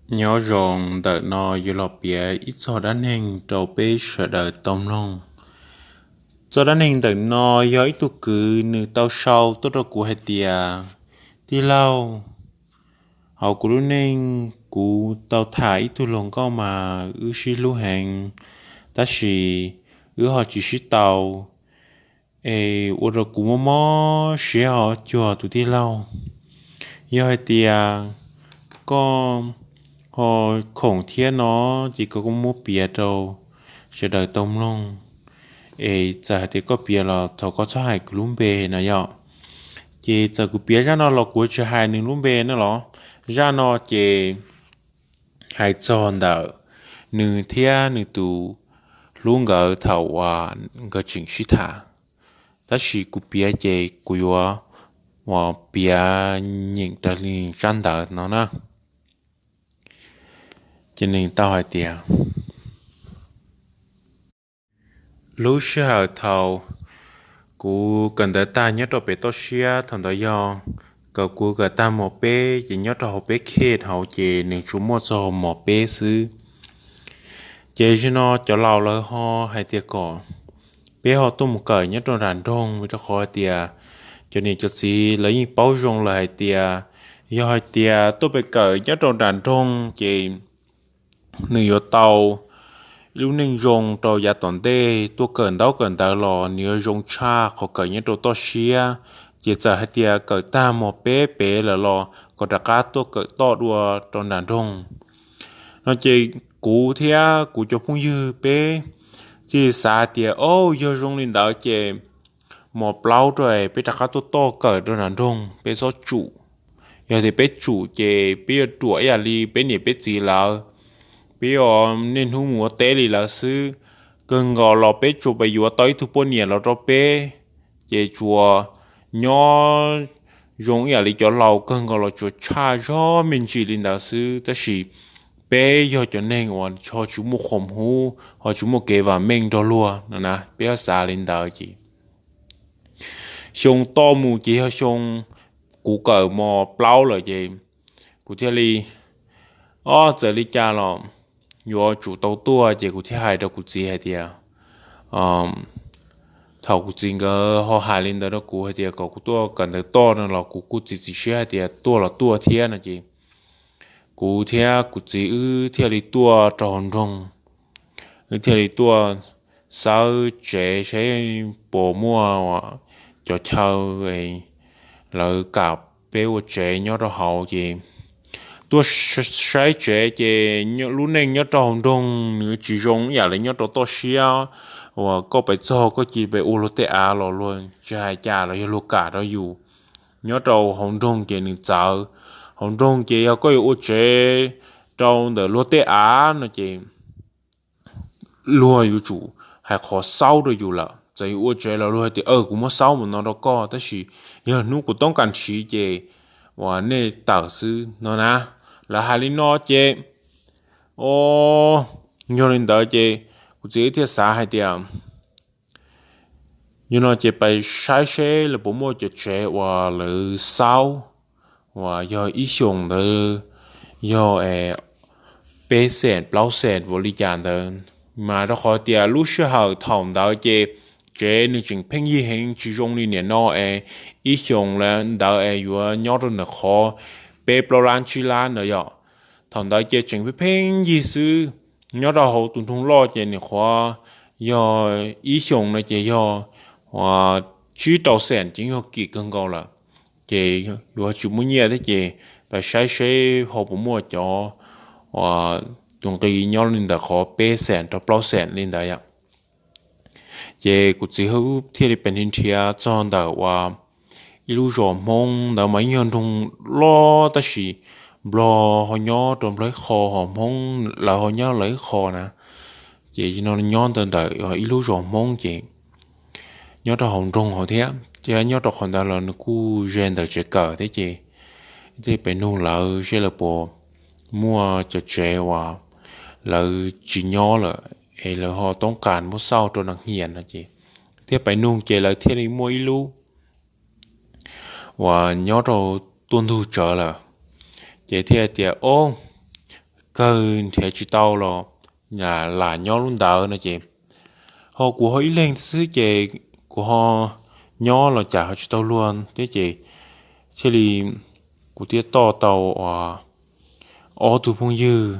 Nyob zoo, ntawm no yuav los piav ib txog dab neeg rau peb sawv daws tau mloog. Txog dab neeg ntawm no yog ib tug kwv nws tau sau tuaj rau kuv hais tias, tij laug, hauv kuv lub neej kuv tau tham ib tug hluas nkauj mas wb sib hlub heev, tab sis wb ho tsis sib tau, es ua rau kuv mob mob siab ho cuag tus tij laug. Yog hais tias koj ho khoom thiab no ces koj kuj muab piav rau sawv daws tau mloog, es txawm hais tias koj piav los thov koj txhob hais kuv lub npe no yom. Ces txawm kuv piav zaj no los kuv tsis hais nws lub npe no los, zaj no ces hais txog ntawm nws thiab nws tus hlub nkawd thaum uas nkawd tseem sib tham. Tab sis kuv piav ces kuv yuav uas piav nyeem raws li tsab ntawv no na. Ces nws tau hais tias, lub sij hawm thaum kuv kawm ntawv tag nyob rau pem toj siab, thaum ntawd yog kawm, kuv kawm tag mos peb ces nyob rau hauv peb khej hauv ces nws tsuas muaj txog mos peb xwb. Ces zaum no cov laus lawv ho hais tias kom peb ho tuaj mus kawm nyob rau nram nroog, vim rau qhov hais tias cov niam cov txiv lawv yeej paub zoo lawm hais tias yog hais tias tuaj pem kawm nyob rau nram nroog ces nws yuav tau ib lub neej zoo rau yav tom ntej. Tuaj kawm ntaub kawm ntawv los nws yuav zoo tshaj qhov kawm nyob rau toj siab. Ces txawm hais tias kawm tag mos peb pem lawm los kom rov qab tuaj kawm toj dua rau nram nroog no. Ces kuv thiab kuv cov phooj ywg peb thiaj xav hais tias, o, yog zoo li ntawd ces mos plaub rau peb rov qab tuaj toj kawm rau nram nroog, peb txhob tsum. Yog tias peb tsum ces peb yuav ruam ib yam li peb niam peb txiv lawv, peb yuav niaj hnub mus ua teb li lawv xwb. Kawg nkaus los peb tsuas pais yuav tau ib tug poj niam los rau peb, ces tsuas nyob zoo ib yam li cov laus, kawg nkaus los tsuas tshaj zog me ntsis li ntawd xwb. Tab sis peb yog cov neeg uas ho tsis muaj qhov hub, ho tsis muaj kev vam meej nrog luag no na, peb ho xav li ntawd ces xyoo toj mus ces yog xyoo kuv kawm mos plaub lawm ces kuv thiaj li, o, txawm li cas los yuav tsum tau tuaj. Ces kuv thiaj hais rau kuv txiv hais tias, thaum kuv txiv nkawd ho hais li ntawd rau kuv hais tias kom kuv tuaj kawm ntawv toj no los kuv kuj txiav txim siab hais tias tuaj los tuaj thiab no ces kuv thiab kuv txiv wb thiaj li tuaj rau hauv nroog. Wb thiaj li tuaj xawb tsev saib puas muaj cov chaw lawv kam peb ua tsev nyob rau hauv ces tuaj saib tsev ces lub neej nyob rau hauv nroog nws tsis zoo ib yam li nyob rau toj siab uas koj pais txog koj cia li pais ua luag tej av los luag tsis hais cas los yog luag kam rau yus. Nyob rau hauv nroog ces nws txawv. Hauv nroog ces yog koj yuav ua tsev rau ntawm luag tej av no ces luag yuav tsum hais qhov xaub rau yus lawm. Txawm yus ua tsev los luag hais tias, kuv muab xaub mus no rau koj, tab sis yog hnub kuv toob kas siv ces uas nej tawm xwb no na. Lawv hais li no ces, o, yog li ntawd ces kuv txiv thiaj xav hais tias, yog no ces pais saib seb lawv puas muaj cov tsev uas lawv xaub uas yog ib xyoos ntawd yog peb xees plaub xees ua li cas ntawd. Mas rau qhov tias lub sij hawm thaum ntawd ces tsev nws tseem pheej yig heev, tsis zoo li nim no es ib xyoos ntawd es yuav nyob rau ntawm qhov peb plaub lab tsib lab ntawd yom. Thaum ntawd ces tseem pheej pheej yig xwb. Nyob rau hauv tus nroog loj ces nws qhuav yog ib xyoos no ces yog tsib rau xees ces yog kim kawg nkaus lawm. Ces yuav tsis muaj nyiaj thiab ces pais saib seb ho puas muaj cov tus nqi nyob li ntawm qhov peb xees rau plaub xees li ntawd yom. Ces kuv txiv thiaj li pem nrhiav txog ntawm uas ib lub zos Hmoob ntawd mas yeej yog nroog loj tab sis Nplog ho nyob rau Nplog ib qho ho Hmoob lawv ho nyob lawv ib qho na. Ces no nyob ntawm ntawm ib lub zos Hmoob ces nyob rau hauv nroog hauv thiab ces nyob rau qhov ntawd los nws kuj ze ntawm tsev kawm thiab ces thiaj pem nug lawv seb lawv puas muaj cov tsev uas lawv tsis nyob lawm es lawv ho toob kas muab xauj rau nram hiam no ces thiaj pem nug ces lawv thiaj li muaj ib lub uas nyob rau tuaj ntug tsawv lawm. Ces thiaj tias, o, kawg nrhiav tsis tau los lam nyob lub ntawd no ces ho kuv ho ib leeg xwb ces kuv ho nyob los cas ho tsis tau luag thiab ces thiaj li kuv thiaj toj tau ob tug phooj ywg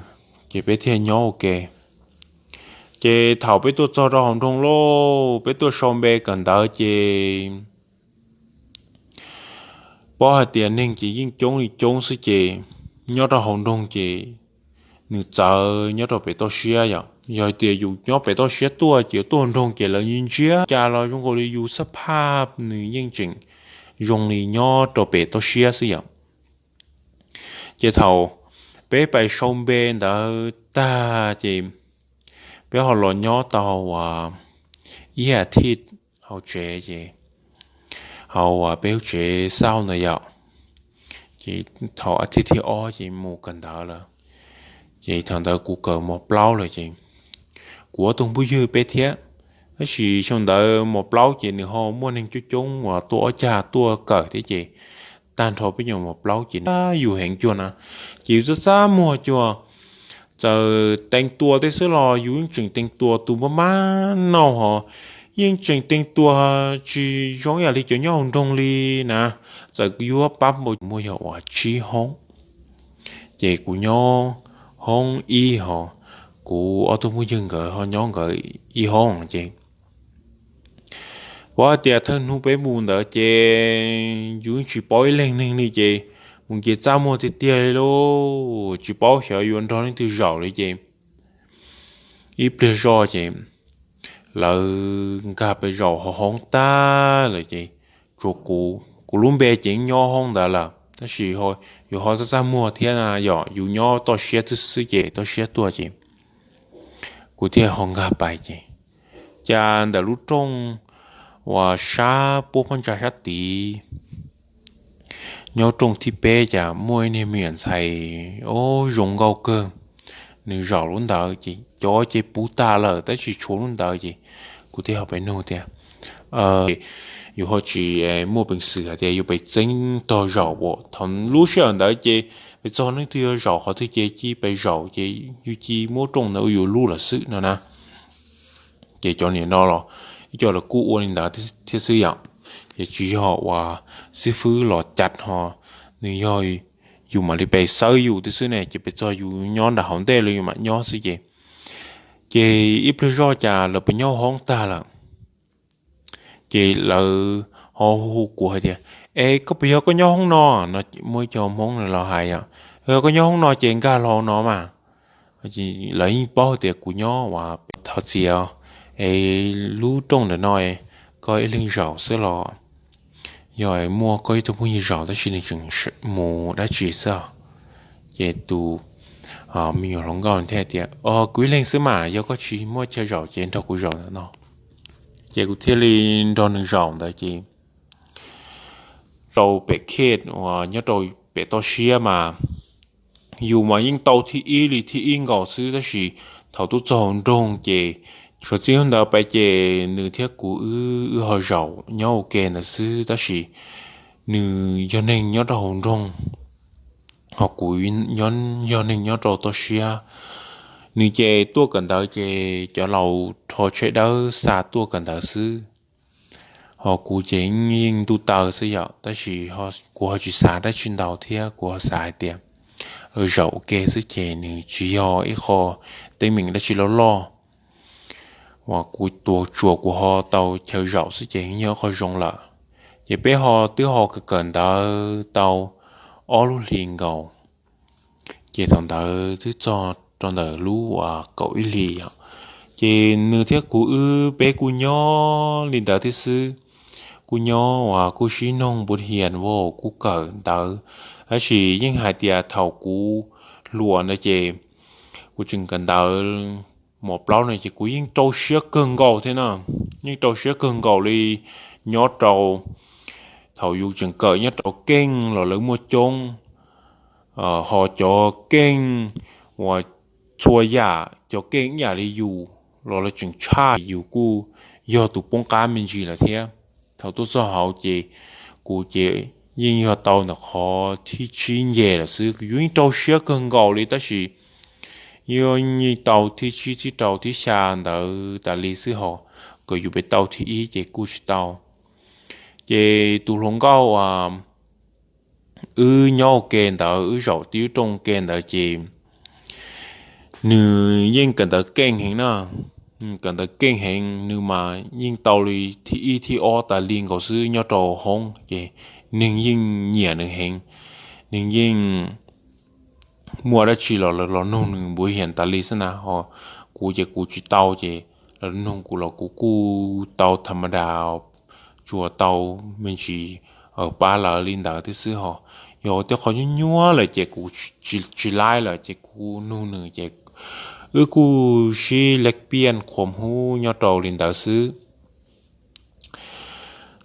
ces peb thiaj nyob ua ke. Ces thaum peb tuaj txog rau hauv nroog lauj, peb tuaj sau npe kawm ntawv ces paub hais tias neeg ces yeej coob li coob xwb ces nyob rau hauv nroog ces nws txawv nyob rau pem toj siab yom. Yog hais tias yus nyob pem toj siab tuaj ces tuaj nroog ces lawv ntsia cas los zoo nkaus li yus xab phaj nws yeej tseem zoo li nyob rau pem toj siab xwb yom. Ces thaum peb pais sau npe ntawd tag ces peb ho los nyob tau ib as thiv hauv tsev ces hauv peb lub tsev xauj ntawd yom. Ces thaum as thiv thib ob ces mus kawm ntawv lawm. Ces thaum ntawd kuv kawm mos plaub lawm ces kuv ob tug phooj ywg peb thiab, tab sis xyoo ntawd mos plaub ces nws ho muaj neeg coob coob uas tuaj ob cag tuaj kawm thiab ces tag nrho peb nyuam mos plaub ces yus heev cuag na, ces yus txaj txaj muag cuag. Txawm teev tua tej xwb los yus yeej tseem teev tua tus maj maj noj hos yeej tseem teev tua tsis zoo ib yam li cov nyob hauv nroog li na. Txawm yuav pab npaum muaj yog uas tsib hoob, ces kuv nyob hoob ib hos kuv ob tug phooj ywg nkawd ho nyob nkawd ib hoob ces pom hais tias thawj hnub peb mus ntawd ces yus tsis paub ib leeg neeg li ces mus ces txaj muag tiag tiag li lauj, tsis paub xyov yuav nrog leej twg zaum li ces ib pliag zoj ces lawv nkag pes zaum hauv hoob tag lawm ces tsuas kuv, kuv lub npe ces nyob hoob ntawd lawm tab sis yus ho txaj txaj muag thiab na yom, yus nyob toj siab xwb xwb ces toj siab tuaj ces kuv thiaj ho nkag pais ces cas ntawm lub rooj uas sab puab phab ntsa sab tid nyob rooj thib peb cas muaj ib niag me nyuam ntxhais, o, zoo nkauj kawg, nws zaum lub ntawd ces cov ces puv tas lawm tab sis tshuav lub ntawd ces kuv thiaj ho pais nug tias yus ho tsis muaj peev xwm hais tias yus pais txeeb tog zaum as. Thaum lub sij hawm ntawd ces peb txog leej twg yuav zaum qhov twg ces cia pais zaum ces yus cia muab rooj ntawd ua yus lub lawm xwb no na. Ces cov niam no los ib co lawv kuj ua li ntawd thiab xwb yom. Ces tsis yog uas xib fwb los cas ho, nws yog yus mam li pes xawb yus thiab xwb ne, ces pes txog yus nyob nram hauv ntej los yus mam nyob xwb ces. Ces ib pliag zoj cas lawv pes nyob hoob tag lawm. Ces lawv ho hu kuv hais tias, es koj puas yog koj nyob hoob no no, muaj ib co Hmoob los hais os, yog koj nyob hoob no ces nkag los no mas. Lawv yeej paub tias kuv nyob uas thov txim, es lub rooj ntawm no koj ib leeg zaum xwb los yog muaj koj ib tug phooj ywg zaum tab sis nws tseem mus dab tsi xwb. Ces tus me nyuam hluas nkauj thiaj tias, o, kuv ib leeg xwb mas, yog koj tsis muaj chaw zaum ces nrog kuv zaum ntawm no. Ces kuv thiaj li nrog nws zaum ntawd ces rau pem khej uas nyob rau pem toj siab mas yus mas yeej tau thib ib li thib ib nkaus xwb tab sis thaum tuaj txog hauv nroog ces suav txij hnub ntawd pais ces nws thiab kuv wb wb ho zaum nyob ua ke ntawd xwb tab sis nws yog neeg nyob rau hauv nroog, ho kuv yog neeg nyob rau toj siab. Nws ces tuaj kawm ntawv ces cov laus rho tsheb dawb xa tuaj kawm ntawv xwb, ho kuv ces yeej ntuj taw xwb yom, tab sis kuv ho tsis xav dab tsi ntau thiab kuv ho xav hais tias zaum ua ke xwb ces nws tsis yog ib qho teeb meem dab tsi loj loj, uas kuv tuav tsuas kuv ho tau chaw zaum xwb ces yog ib qho zoo lawm. Ces peb ho twb ho kawm kawm ntawv tau ob lub hlis nkaus, ces thaum ntawd twb txog rau ntawm lub uas kaum ib hlis os. Ces nws thiab kuv wb peb kuj nyob li ntawd thiab xwb, kuj nyob uas kuj sib noog npu hias as kuj kawm ntawv, tab sis yeej hais tias thaum kuv hluas ntawd ces kuv tseem kawm ntawv mos plaub no ces kuv yeej rau siab kawg nkaus thiab na, yeej rau siab kawg nkaus li nyob rau thaum yus tseem kawm nyob rau keej los lawv muaj coob, ho cov keej uas txhua yam cov keej ib yam li yus los lawv tseem tshaj, yus kuj yog tus poob qab me ntsis lawm thiab. Thaum tuaj txog hauv ces kuv ces yeej yog tau ntawm qhov thib tsib nce lawm xwb, yus yeej rau siab kawg nkaus li tab sis Yog yeej tau thib tsib thib rau thib xya ntawd tas li xwb, ho kom yus pem tau thib ib ces kuj tsis tau. Ces tus hluas nkauj wb nyob ua ke ntawd, wb zaum tib lub rooj ke ntawd ces nws yeej kawm ntawv keej heev na. Kawm ntawv keej heev, nws mas yeej tau li thib ib thib ob tas li nkaus xwb nyob rau hoob ces neeg yeej nyiam nws heev. Neeg yeej muaj dab tsi los lawv los nug nws npuas hiam tas li xwb na. Ho kuv ces kuv tsis tau ces lawv nug kuv los kuv kuj tau tham ma das, tsuas tau me ntsis pab lawv li ntawd thiab xwb. Ho yog tej qhov nyuaj nyuaj lawm ces kuv tsis laib lawm ces kuv nug nws ces wb kuj sib lev piaj qhuas hub nyob rau li ntawd xwb.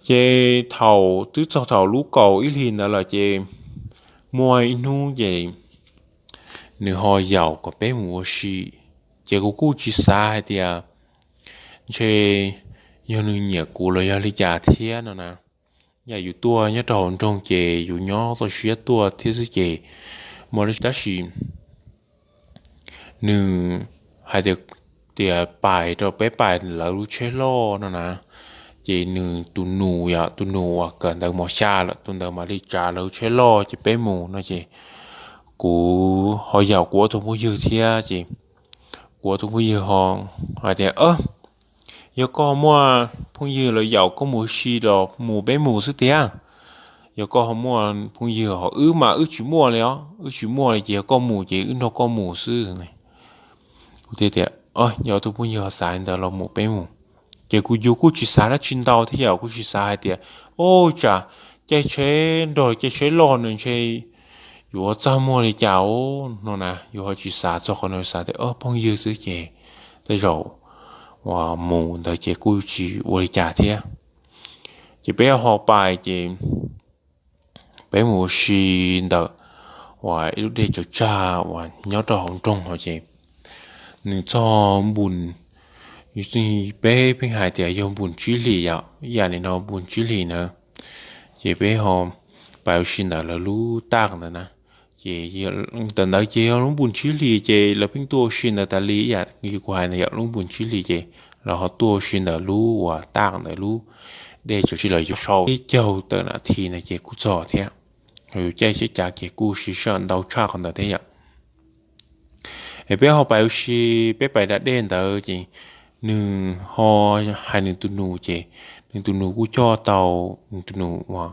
Ces thaum twb txog thaum lub kaum ib hlis ntawd lawm ces muaj ib hnub ces nws ho yaum kom peb mus ua si. Ces kuv kuj tsis xav hais tias ntshe yog nws nyiam kuv los yog li cas thiab no na. Yam yus tuaj nyob rau hauv nroog ces yus nyob toj siab tuaj thiab xwb ces muaj dab tsi, tab sis nws hais tias, tias pais rau peb pais lawv lub tsheb loj no na. Ces nws tus nus yom, tus nus uas kawm ntawv mos xya lawm, tus ntawd mam li tsav lawv lub tsheb loj ces peb mus no ces kuv ho yaum kuv ob tug phooj ywg thiab ces kuv ob tug phooj ywg ho hais tias, yog koj muaj phooj ywg los yaum koj mus ua si los mus peb mus xwb tiag. Yog koj ho muaj phooj ywg, ho wb mas wb tsis muaj li os, wb tsis muaj li ces yog koj mus ces wb nrog koj mus xwb. Kuv thiaj tias, yog ob tug phooj ywg ho xav li ntawd los mus peb mus. Ces kuv yus kuj tsis xav dab tsi ntau thiab yom, kuj tsis xav hais tias, o, tsam caij tsheb nrog caij tsheb loj nws ntshe yuav txaj muag li cas no na, yus ho tsis xav txog qhov no, xav tias phooj ywg xwb ces tej zaum uas mus ntawd ces kuj tsis ua li cas thiab. Ces peb ho pais ces peb mus ua si ntawm uas ib lub dej tsaws tsag uas nyob rau hauv nroog hos ces nws txog npus, peb pheej hais tias yog npus tsib hlis yom, yam li no npus tsib hlis na. Ces peb ho pais ua si ntawm lawv lub taj ntawd na. Ces ntawm ntawd ces yog lub npus tsib hlis ces lawv pheej tuaj ua si ntawd tas li yam kuv hais na yom, lub npus tsib hlis ces lawv ho tuaj ua si ntawm lub uas taj ntawd lub dej tsaws tsag los yuav sau ib caug tawm nas this na ces kuj txog thiab. Yus caij tsheb cav ces kuj siv sij hawm ntau tshaj qhov ntawd thiab yom. Es peb ho pais ua si, peb pais da dej ntawd ces nws ho hais nws tus nus ces nws tus nus kuj coj tau nws tus nus uas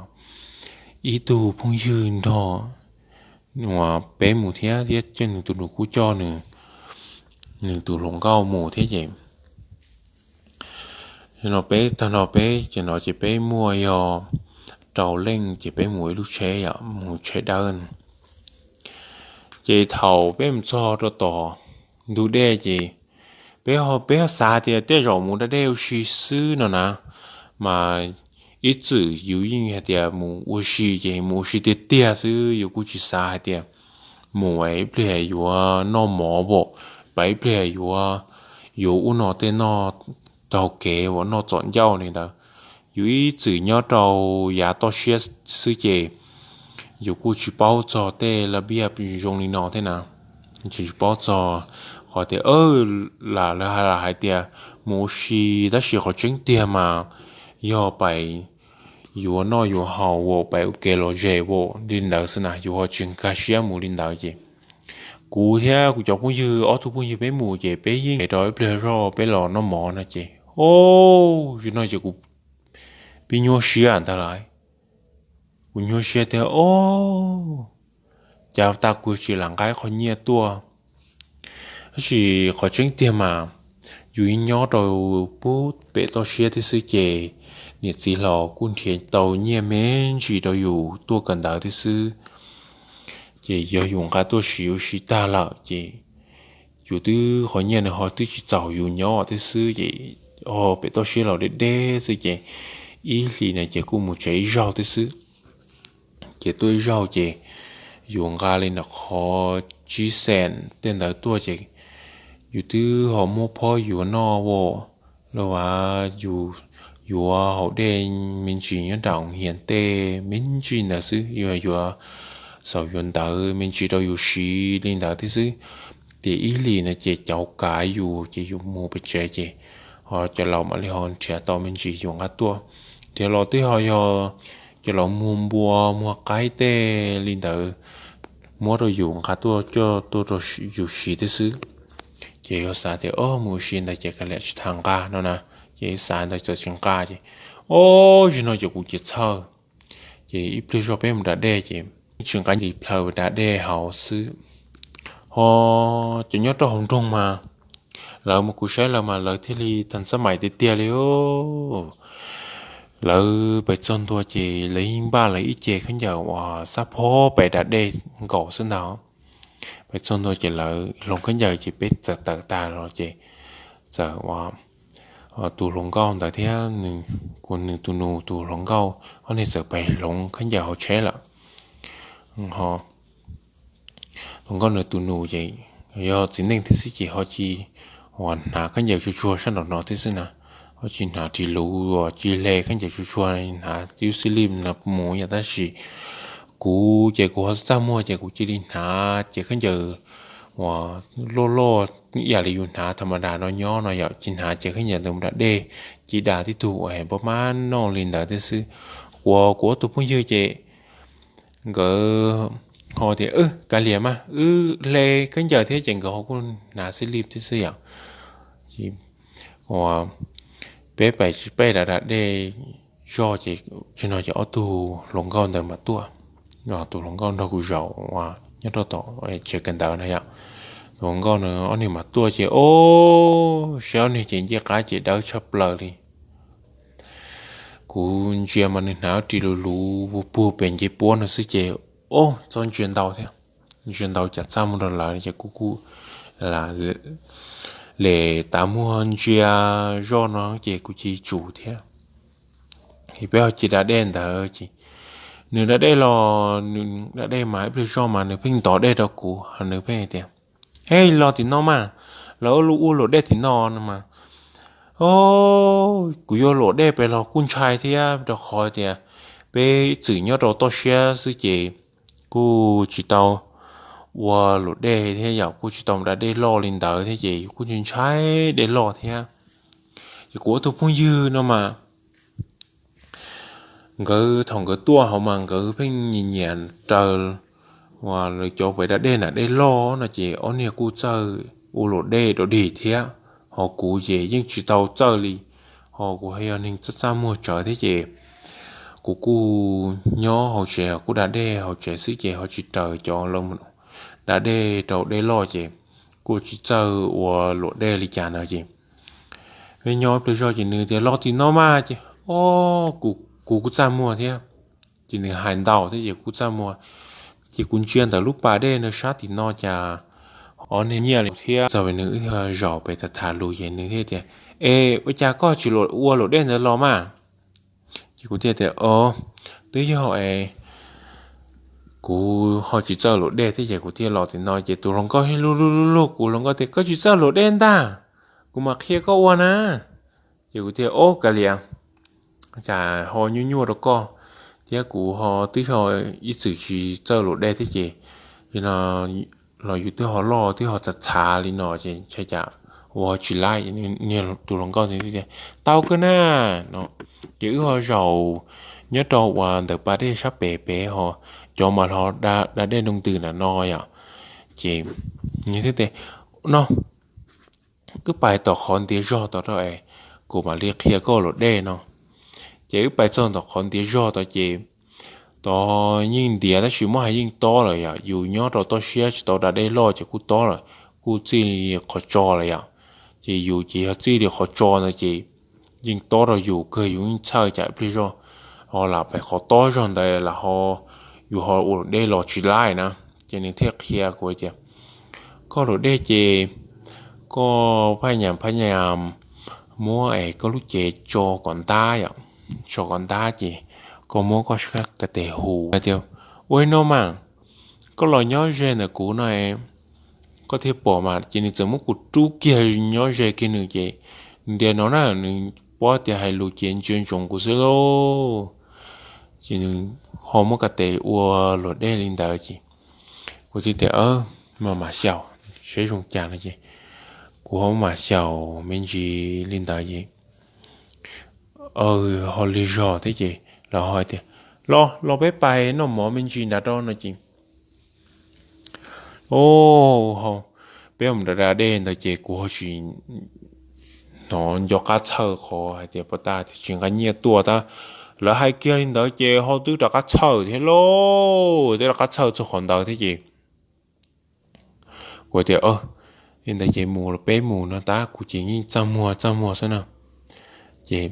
ib tug phooj ywg nrog uas peb mus thiab, thiab coj nws tus nus kuj coj nws tus hluas nkauj mus thiab ces no peb tag no peb ces no ces peb muaj yog rau leej ces peb mus ib lub tsheb yom, mus tsheb dawb. Ces thaum peb mus txog rau tom ntug dej ces peb, peb xav tias tej zaum mus da dej ua si xwb no na, mas ib txwm yus yeej hais tias mus ua si ces mus ua si tiag tiag xwb, yus kuj tsis xav hais tias mus ib pliag yuav noj mov as, pais ib pliag yuav, yuav ub no tej noj taug kev uas noj txom ncauj li ntawd. Yus ib txwm nyob rau yav toj siab xwb ces yus kuj tsis paub txog tej la biaj zoo li no thiab na. Tsis paub txog qhov tias lam lawv hais tias mus ua si, tab sis qhov tseeb tiag mas yog pais yuav noj yuav haus as, pais ua kev lom zem as li ntawd xwb na, yus ho tsis nkag siab mus li ntawd ces kuv thiab kuv cov phooj ywg, ob tug phooj ywg peb mus ces peb yeej rau ib pliag zog peb los noj mov no ces, o, zaum no ces kuv pib nyuaj siab ntag lauj. Kuv nyuaj siab tiag, o, cas tag kuv tsis lam nqa qhov nyiaj tuaj. Tab sis qhov tseeb tiag mas yus yeej nyob rau pem toj siab thiab xwb ces niam txiv los kuj nrhiav tau nyiaj me ntsis rau yus tuaj kawm ntawv thiab xwb. Ces yog yus nqa tuaj siv ua si tag lawm ces yus twb qhov nyiaj nws ho twb tsis txaus yus nyob thiab xwb ces, o, pem toj siab los deb deb xwb ces ib hlis na ces kuj mus tsev ib zaug thiab xwb. Ces tuaj ib zaug ces yus nqa li ntawm qhov tsib xees tej ntawd tuaj ces yus twb ho muab phob yuav noj as, los as yus yuav haus dej me ntsis nyob nram hias tej me ntsis ntawd xwb, yus yuav xaum yuav ntawv me ntsis rau yus siv li ntawd thiab xwb. tias ib hlis no ces cauv kav yus ces yus mus pem tsev ces ho cov laus mam li ho nrhiav tau me ntsis yus nqa tuaj. Nrhiav los twb ho yog cov laus muag npua muag qaib tej li ntawd muab rau yus nqa tuaj coj tuaj rau yus siv thiab xwb. Ces yus xav tias o mus ua si ntawd ces kav liam tsis tas nqa no na, ces xav ntawd txawm tsis nqa ces o, zaum no ces kuv cia txhawj. Ces ib pliag zog peb mus da dej ces tsis nqa nti plaws da dej hauv xwb. Ho cov nyob rau hauv nroog mas lawv mas kuv saib lawv mas lawv thiaj li tag xab mais tiag tiag li. Lawv pem txog ntua ces lawv yeej npaj lawv ib ce khaub ncaws uas xab phob pem da dej nkaus xwb ntag. Pem txog ntua ces lawv hloov khaub ncaws ces peb txawm tawm tag los ces txawm ua tus hluas nkauj ntawd thiab nws, kuv nws tus nus tus hluas nkauj ob niag txawm pem hloov khaub ncaws hauv tsheb lawm. Hluas nkauj nws tus nus ces yog txiv neej thiab xwb ces ho cia li hnav khaub ncaws tsuag tsuag sab nraum no thiab xwb na, ho cia li hnav ris luv uas cia li hle khaub ncaws tsuag tsuag hnav tib xib lij no mus yom. Tab sis kuv ces kuv ho txaj muag ces kuv cia li hnav ces khaub ncaws uas loj loj ib yam li yus hnav tha ma das no nyob no yom, cia li hnav ces khaub ncaws ntawd mus da dej, cia li da tib tug uas npaj mab noj li ntawd thiab xwb. Uas kuv ob tug phooj ywg ces nkawd ho tias kav liam mas wb hle khaub ncaws thiab ces nkawd ho kuj hnav xib lij thiab xwb yom. Uas peb pais peb da da dej zog ces tsis no ces ob tug hluas nkauj ntawd mas tuaj, tus hluas nkauj nrog kuv zaum uas nyob rau tom tsev kawm ntawv no yom. Tus hluas nkauj no ob niag mas tuaj ces o, saib ob niag ces ncej qab ces dawb tshaj plaws li. Kuv ntsia mas nws hnav ris luv luv puag pem ncej puab no xwb ces o, txhob ntsia ntau thiab. Ntsia ntau cas txaj muag rau lawv ces kuv kuj lem tav muag ntsia zoj no ces kuv cia li tsum thiab. Peb ho cia li da dej ntawd ces nws da dej los nws da dej mas ib pliag zoj mas nws pheej ntov dej rau kuv, nws pheej tias, Ej, los tim no mas, los ua luam dej tim no no mas. O, kuv yuav luam dej pem los kuj ntshai thiab rau qhov tias peb txwm nyob rau toj siab xwb ces kuj tsis tau ua luam dej thiab yom, kuj tsis tau da dej loj li ntawd thiab ces kuj ntshai dej loj thiab. Ces kuv ob tug phooj ywg no mas nkawd thaum nkawd tuaj hauv mas nkawd pheej nyiam nyiam raws uas lawv cov pem da dej na, dej loj no ces ob niag kuj txawj ua luam dej dog dig thiab, ho kuv ces yeej tsis tau txawj li, ho kuv yog neeg txaj txaj muag tsawv thiab ces kuv kuj nyob hauv tsev kuj da dej hauv tsev xwb ces ho tsis raws cov lawv da dej rau dej loj ces kuj tsis txawj ua luam dej li cas no ces peb nyob ib pliag zog ces nws tias los tim no mas ces o, kuv kuj txaj muag thiab. Ces nws hais ntau thiab ces kuv txaj muag. Ces kuv ntsia ntawm lub pas dej no sab tim no cas ob niag nyiaj li thiab txog pem nws wb zaum pem tham tham lus ces nws thiaj tias, Es ua cas koj tsis ua luam dej ntawd los mas? Ces kuv thiaj tias, O, twb yog es kuv ho tsis txawj luam dej thiab ces kuv thiaj los tim no. Ces tus hluas nkauj thiaj lug lug lug lug kuv, hluas nkauj tias, Koj tsis txawj luam dej ntag, kuv mam qhia koj ua na. Ces kuv thiaj, O, kav liam, cas ho nyuaj nyuaj rau koj thiab, kuv ho twb yog ib txwm tsis txawj luam dej thiab ces no los yus twb ho loj twb ho txhav txhav li no ces ntshai cas ua tsis laib. Niag tus hluas nkauj tias, Tau kawg na no. Ces wb ho zaum nyob rau uas ntawm pas dej sab pem pem ho cov mas ho da dej nroo ntws na no yom. Ces nws thiaj tias, No, wb pais tom qhov ntiav zog tod rau es kuv mam li qhia koj luam dej no. Ces wb pais txog tom qhov ntiav zog tod ces tod yeej ntiav tab sis muab hais yeej tob lawm yom, yus nyob rau toj siab tsis tau da dej loj ces kuj tob lawm, kuj txij li qhov tso lawm yom. Ces yus ces yog txij li qhov tso ntawd ces yeej tob rau yus kawg, yus yeej txhawj cas ib pliag zog ho lam pem qhov tob zog ntawd lam ho yus ho ua luam dej los tsis laib na. Ces nws thiaj qhia kuv tias, Koj luam dej ces koj phaj nyas phaj nyas muab es koj lub cev tso kom ntab yom, tso kom ntab ces koj muab koj sab ka tes hu tias, Ua li no mas, koj los nyob ze ntawm kuv no, koj thiaj pom mas. Ces nws txawm muab kuv rub kiag nyob ze kiag nws ces nws ntiav no na, nws paub tias hais lus ces ntsia ntsoov kuv xwb lauj. Ces nws ho muab ka tes ua luam dej li ntawd ces kuv thiaj tias, Mas mam xyaum, seb zoo cas no ces kuv ho mam xyaum me ntsis li ntawd ces ho lig zog thiab ces lawv ho tias, los los peb pais noj mov me ntsis nram no no ces, o, peb mus nram da dej ntawd ces kuv ho tsis hnov nco qab txhawj qhov hais tias pov tas tsis nqa nyiaj tuaj tab. Lawv hais kiag li ntawd ces ho twb rov qab txhawj thiab lauj, twb rov qab txhawj txog qhov ntawd thiab ces kuv tias, li ntawd ces mus los peb mus no tab, kuv ces yeej txaj muag txaj muag xwb na. Ces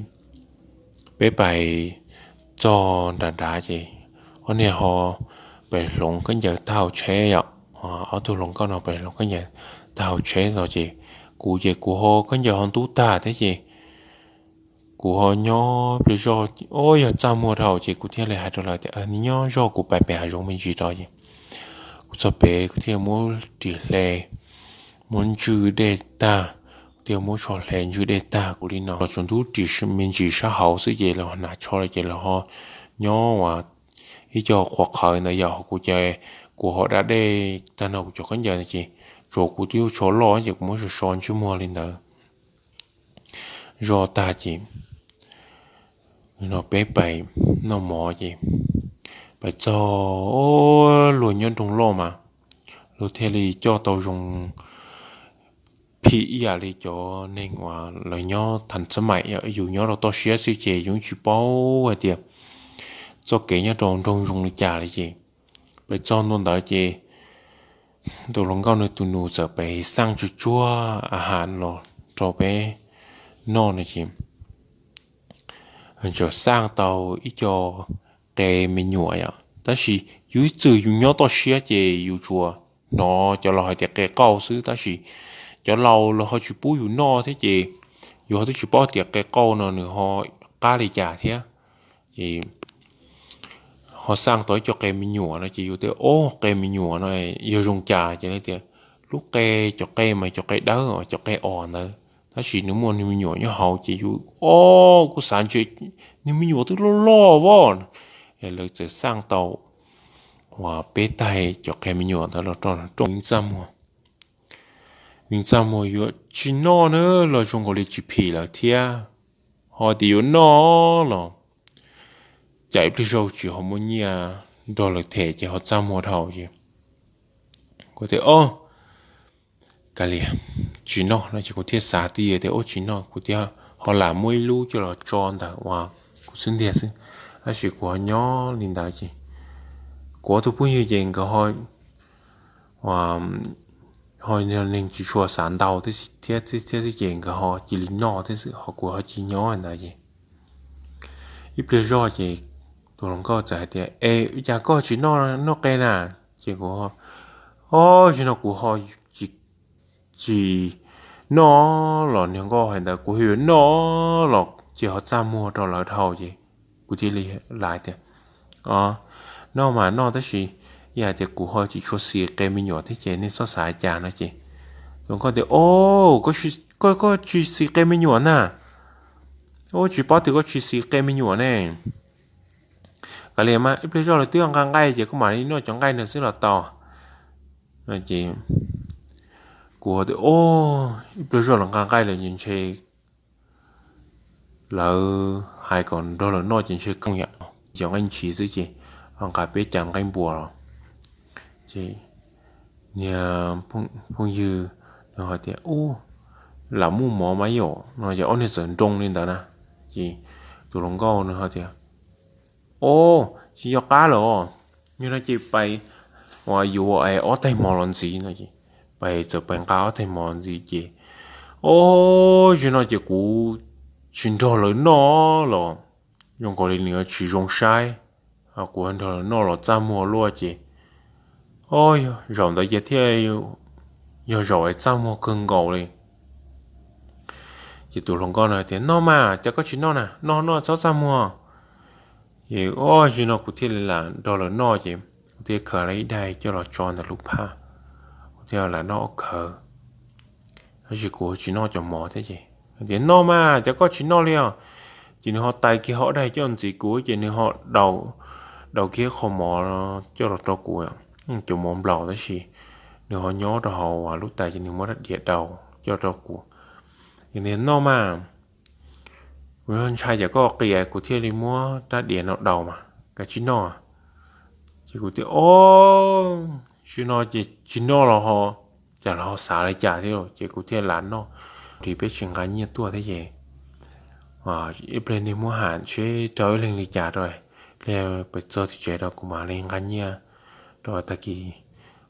peb pais txog nram nrad ces ob niag ho pais hloov khaub ncaws tag hauv tsheb yom, ob tug hluas nkauj no pais hloov khaub ncaws tag hauv tsheb los ces kuv ces kuv ho khaub ncaws ho ntub tag thiab ces kuv ho nyob pliag zog, o, yog txaj muag dhau ces kuv thiaj li hais rau lawv tias, neb nyob zog, kuv pais pem hav zoov me ntsis rau ces kuv txog pem kuv thiaj muab ris hle, muab ntswj dej tag, kuv thiaj muab tsho hle ntswj dej tag kuv li no los tsuas ntub ris me ntsis sab hauv xwb ces lawv ho hnav tsho lawm ces lawv ho nyob uas ib co qhuav qhawv ntawd yom, kuv ces kuv ho da dej tag no kuv cov khaub ncaws ces tsuas kuv twb tsho loj ces kuv muab so so ntsej muag li ntawd zog tag ces no peb pais noj mov ces pais txog luag nyob nroog loj mas luag thiaj li coj tau zoo phim ib yam li cov neeg uas lawv nyob thav txab maim, yus nyob rau toj siab xwb ces yus tsis paub hais tias txoj kev nyob rau nroog zoo li cas li ces pais txog ntua ntawd ces tus hluas nkauj nws tus nus txawm pais xaj tsuag tsuag a has los rau peb noj no ces txawm xaj tau ib co qe me nyuam yom, tab sis yus ib txwm yus nyob toj siab ces yus tsuas hnov cov laus hais tias qe qauj xwb, tab sis cov laus lawv ho tsis pub yus noj thiab ces yus ho twb tsis paub tias qe qauj no nws ho qab li cas thiab. Ces ho xaj tau ib co qe me nyuam no ces yus tias, o, qe me nyuam no yog zoo cas ces tias lub qe, cov qe mas cov qe dawb, cov qe os ntawd, tab sis nws muaj niag me nyuam nyob hauv ces yus, o, kuj xav ntshe niag me nyuam twb loj loj as. Lawv txawm xaj tau uas peb taig cov qe me nyuam ntawd los rau rooj txaj muag. Vij txaj muag yuav tsis noj na los zoo nkaus li tsis phim lawm thiab, ho tias yuav noj los cas ib pliag zog tsis ho muaj nyiaj nrog lawv them ces ho txaj muag dhau ces kuv tias, o, kav liam, tsis noj no ces kuv thiaj xav tias, tias ua tsis noj kuv thiaj ho lam muab ib lub coj los tso ntawm uas kuv xub ntiag xwb. Tab sis kuv ho nyob li ntawd ces kuv ob tug phooj ywg ces nkawd ho ho neeg tsis tshua xav ntau thiab, thiab xwb ces nkawd ho cia li noj thiab xwb, ho kuv ho cia li nyob ntawd ces ib pliag zog ces tus hluas nkauj txawm hais tias, es cas koj tsis noj, noj qe na? Ces kuv, o, zaum no kuv ho tsis noj los, niag nkauj hais ntawd kuv ho yuav noj los ces ho txaj muag rau lawv dhau ces kuv thiaj li lam tias, o, noj mas noj tab sis yog hais tias kuv ho tsis tshua xis qe me nyuam thiab ces nej txhob xav cas no ces tus hluas nkauj tias, o, koj, koj tsis xis qe me nyuam na? O, tsis paub tias koj tsis xis qe me nyuam ne. Kav liam mas ib pliag zog lawv twb nqa nqaij ces koj mam li noj cov nqaij ntawd xwb los tau. Ces kuv tias, o, ib pliag zog lawv nqa nqaij lawm ces ntshe lawv hais kom nrog lawv noj ces ntshe kooj yam cov nqaij ntshis xwb ces ho nqa peb cov nqaij npua los ces niag phooj ywg nws ho tias, u, lam muaj mov mas yom no ces ob niag txawm nroo li ntawd na. Ces tus hluas nkauj nws ho tias, o, tsis nco qab lawm os, yog no ces pais uas yuav ob taig mov los ntxiv no ces pais txawm pais nqa ob taig mov ntxiv ces, o, zaum no ces kuv tsis nrog lawv noj los zoo nkaus li nws tsis zoo saib, kuv nrog lawv noj los txaj muag luaj ces, o, zaum ntawd ces thiaj yog zaum es txaj muag kawg nkaus li. Ces tus hluas nkauj no tias, noj mas, cas koj tsis noj na, noj noj txhob txaj muag. Ces o, zaum no kuv thiaj li lam nrog lawv noj ces kuv thiaj khaws lawv ib daig coj los tso ntawm lub phaj, kuv thiaj lam noj ob khawv. Tab sis kuv tsis noj cov mov thiab ces tias, noj mas, cas koj tsis noj li os? Ces nws ho tais kiag ob daig coj ntxiv kuv ces nws ho daus kiag qho mov coj los rau kuv, cov mov nplaum tab sis nws ho nyob rau hauv lub tais ces nws muab rab diav daus coj rau kuv. Nws tias, noj mas, kuv yog ntshai cas koj qias kuv thiaj li muab rab diav no daus mas, kav tsij noj. Ces kuv tias, o, tsis no ces tsis noj los ho, cas los ho xav li cas thiab ces kuv thiaj lam noj. Ris peb tsis nqa nyiaj tuaj thiab ces ib pliag nej muab ham seb raug ib leeg li cas rau, peb txog tim tsev rau kuv mam li nqa nyiaj rau, tag kis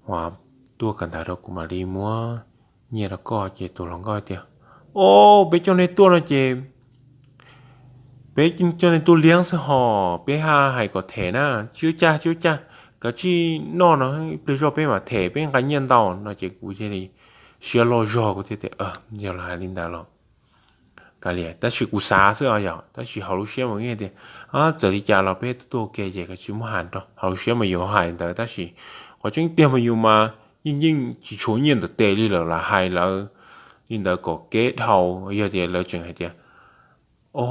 uas tuaj kawm ntawv rau kuv mam li muab nyiaj rau koj. Ces tus hluas nkauj tias, o, peb coj nej tuaj no ces peb coj nej tuaj liab xwb hos, peb haj hais kom them na, tsis ua cas tsis ua cas, kav tsij noj no, ib pliag zog peb mam them, peb nqa nyiaj ntau no. Ces kuv thiaj li siab loj zog, kuv thiaj tias, yog los hais li ntawd los kav liam. Tab sis kuv xav xwb os yog, tab sis hauv lub siab mas tias, txawm li cas los peb tuaj ua ke ces kav tsij muab hais rau. Hauv lub siab mas yus hais ntawd tab sis qhov tseeb tiag mas yus mas yeej yeej tsis tshuav nyiaj ntawm tes li lawm los hais lawv li ntawd kom kev dhau. Yog tias lawv tseem hais tias, o,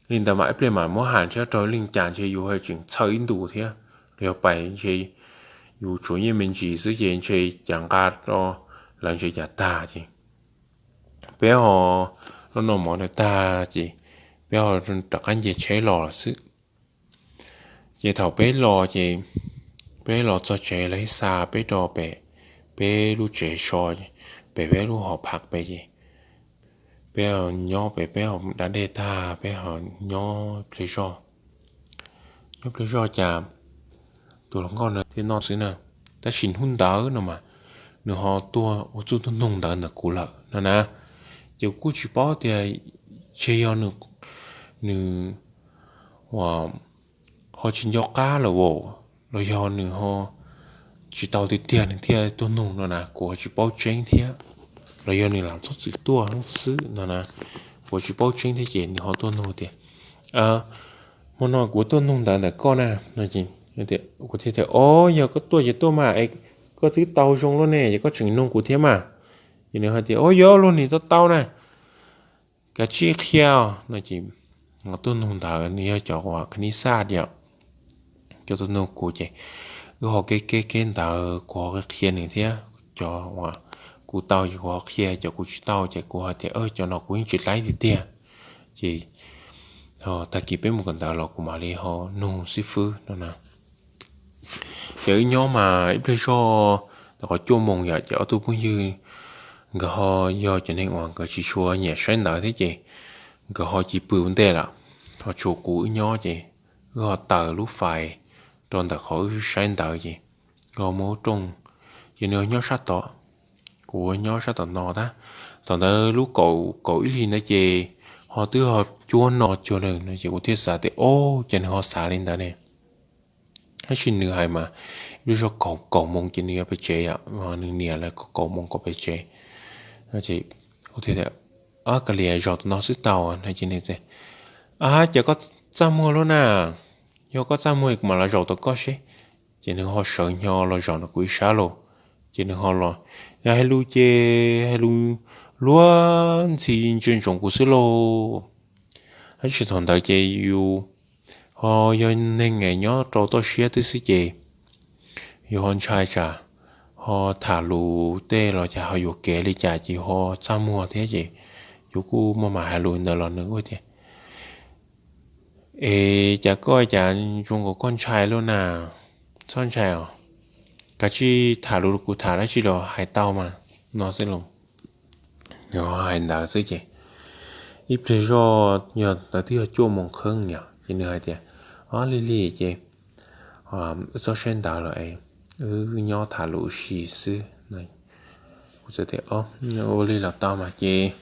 li ntawd mas ib pliag mas muab hais ntshe raug leej cas ntshe yus tseem txhawj ib ntus thiab. Los yog pais ntshe yus tshuav nyiaj me ntsis xwb ces ntshe cas nqa rau lawv ntshe cas tag ces peb ho los noj mov ntawd tag ces peb ho rov qab nce tsheb los lawm xwb. Ces thaum peb los ces peb los txog tsev lawv thiaj xa peb rau pem peb lub tsev so, pem peb lub hoo phaj pem ces peb nyob pem, peb da dej tag peb ho nyob pliag zog. Nyob pliag zog cas tus hluas nkauj no thiaj noj xwb na. Tab sis hnub ntawd no mas nws ho tuaj ua txuj tuaj nug ntawv ntawm kuv lawm no na. Ces kuv kuj tsis paub tias ntshe yog nws, nws ho tsis nco qab lawm los yog nws ho tsis tau tiag tiag nws thiaj tuaj nug no na, kuv ho tsis paub tseeb thiab. Los yog nws lam txhob txwm tuaj xwb no na, kuv tsis paub tseeb thiab ces nws ho tuaj nug tias, hmo no kuv tuaj nug ntawv ntawm koj na. Kuv thiaj tias, o, yog koj tuaj ces tuaj mas es koj twb tau zoo luaj ne ces koj tseem nug kuv thiab mas. Ces nws hais tias, o, yog luag nim tau tau na, kav tsij qhia no ces tuaj nug ntawv nws yog cov uas kha nij xaj tias cov tuaj nug kuv ces wb ho kev kev kev ntawv kuv ho qhia nws thiab, cov uas kuv tau ces kuv ho qhia, cov kuv tsis tau ces kuv hais tias cov no kuv yeej tsis laib tiag tiag. Ces tag kis peb mus kawm ntawv los kuv mam li ho nug xib fwb no na. Ces wb nyob mas ib pliag zog tau qhov cuaj moos yom ces ob tug phooj ywg nkawd ho yog cov neeg uas nkawd tsis tshua nyiam saib ntawv thiab ces nkawd ho cia li pw ua ntej lawm. Ho tshuav kuv wb nyob ces wb ho taws lub fais rau ntawm qhov wb saib ntawv ces nkawd ho muab rooj, ces nws nyob sab tod, kuv nyob sab tom no tag. Thaum ntawd lub kaum kaum ib hlis ntawd ces ho twb ho cuab no cuag nws no ces kuv thiaj xav tias, o, ces nws ho xav li ntawd ne. Tab sis nws hais mas ib pliag zog kaum kaum moos ces nws yuav pem tsev, nws niam lawv kaum moos kom pem tsev. Kuv thiaj tias, kav liam, zaum tom no xwb tau no ces nws tias, a, ces koj txaj muag lub na, yog koj txaj muag kuv mam los zaum tom koj seb. Ces nws ho sawv nyo los zaum ntawm kuv ib sab los, ces nws ho los, yog hais lus ces hais lus luag ntxhi ntsia ntsoov kuv xwb lauj. Tab sis thaum ntawd ces yus ho yog neeg es nyob rau toj siab twb xwb ces yus ho ntshai tsam ho tham lus tej los cas ho yuam kev li cas ces yus ho txaj muag thiab ces yus kuj muaj mam hais lus ntawd los nws kuj tias, es cas koj cas zoo nkaus koj ntshai luaj na, txhob ntshai os, kav tsij tham lus rau kuv tham dab tsi los hais tau mas no xwb los. Nws ho hais ntawd xwb ces ib pliag zog yog ntawd twb yog cuaj moos kheeb yom ces nws hais tias, o, lig lig ces wb txhob saib ntawv lawm es wb nyob tham lus ua si xwb. Kuv txawm tias, ua li los tau mas ces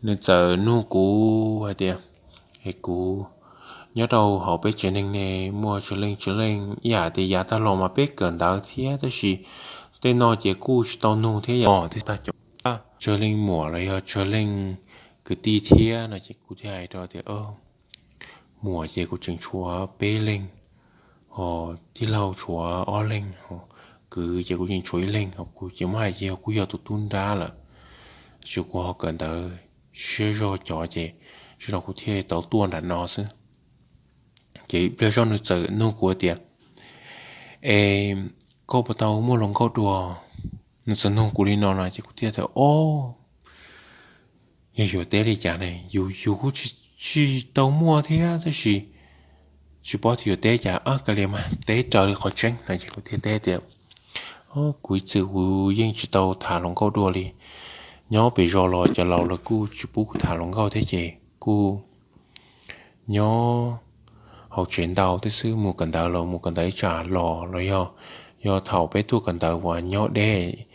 nws txawm nug kuv hais tias, es kuv nyob rau hauv peb tsev neeg ne muaj tsawg leej tsawg leej, ib yam tias yav tag los mas peb kawm ntawv thiab tab sis tej no ces kuj tsis tau nug thiab yom, thiaj tag cov tsawg leej muam los yog tsawg leej kwv tij thiab no ces kuv thiaj hais rau tias, muam ces kuv tseem tshuav peb leeg, ho tij laug tshuav ob leeg, kwv ces kuv tseem tshuav ib leeg, ho kuv ces muab hais ces yog kuj yog tus tub nrab lawm, tab sis kuv ho kawm ntawv siab zog cov ces sij no kuv thiaj tau tuaj nram no xwb. Ces ib pliag zog nws txawm nug kuv tias, es koj puas tau muaj hluas nkauj dua? nws txawm nug kuv li no no ces kuv thiaj tias, o, yog yuav teb li cas ne, yus yus kuj tsis tau muaj thiab tab sis tsis paub tias yuav teb cas, kav liam mas teb raws li qhov tseeb no ces kuv thiaj teb tias, kuv ib txwm kuv yeej tsis tau tham hluas nkauj dua li. Nyob pem zos los cov laus lawv kuj tsis pub kuv tham hluas nkauj thiab ces kuj nyob hauv tsev ntau thiab xwb, mus kawm ntawv los mus kawm ntawv ib tsam los los yog, yog thaum peb tuaj kawm ntawv uas nyob deb,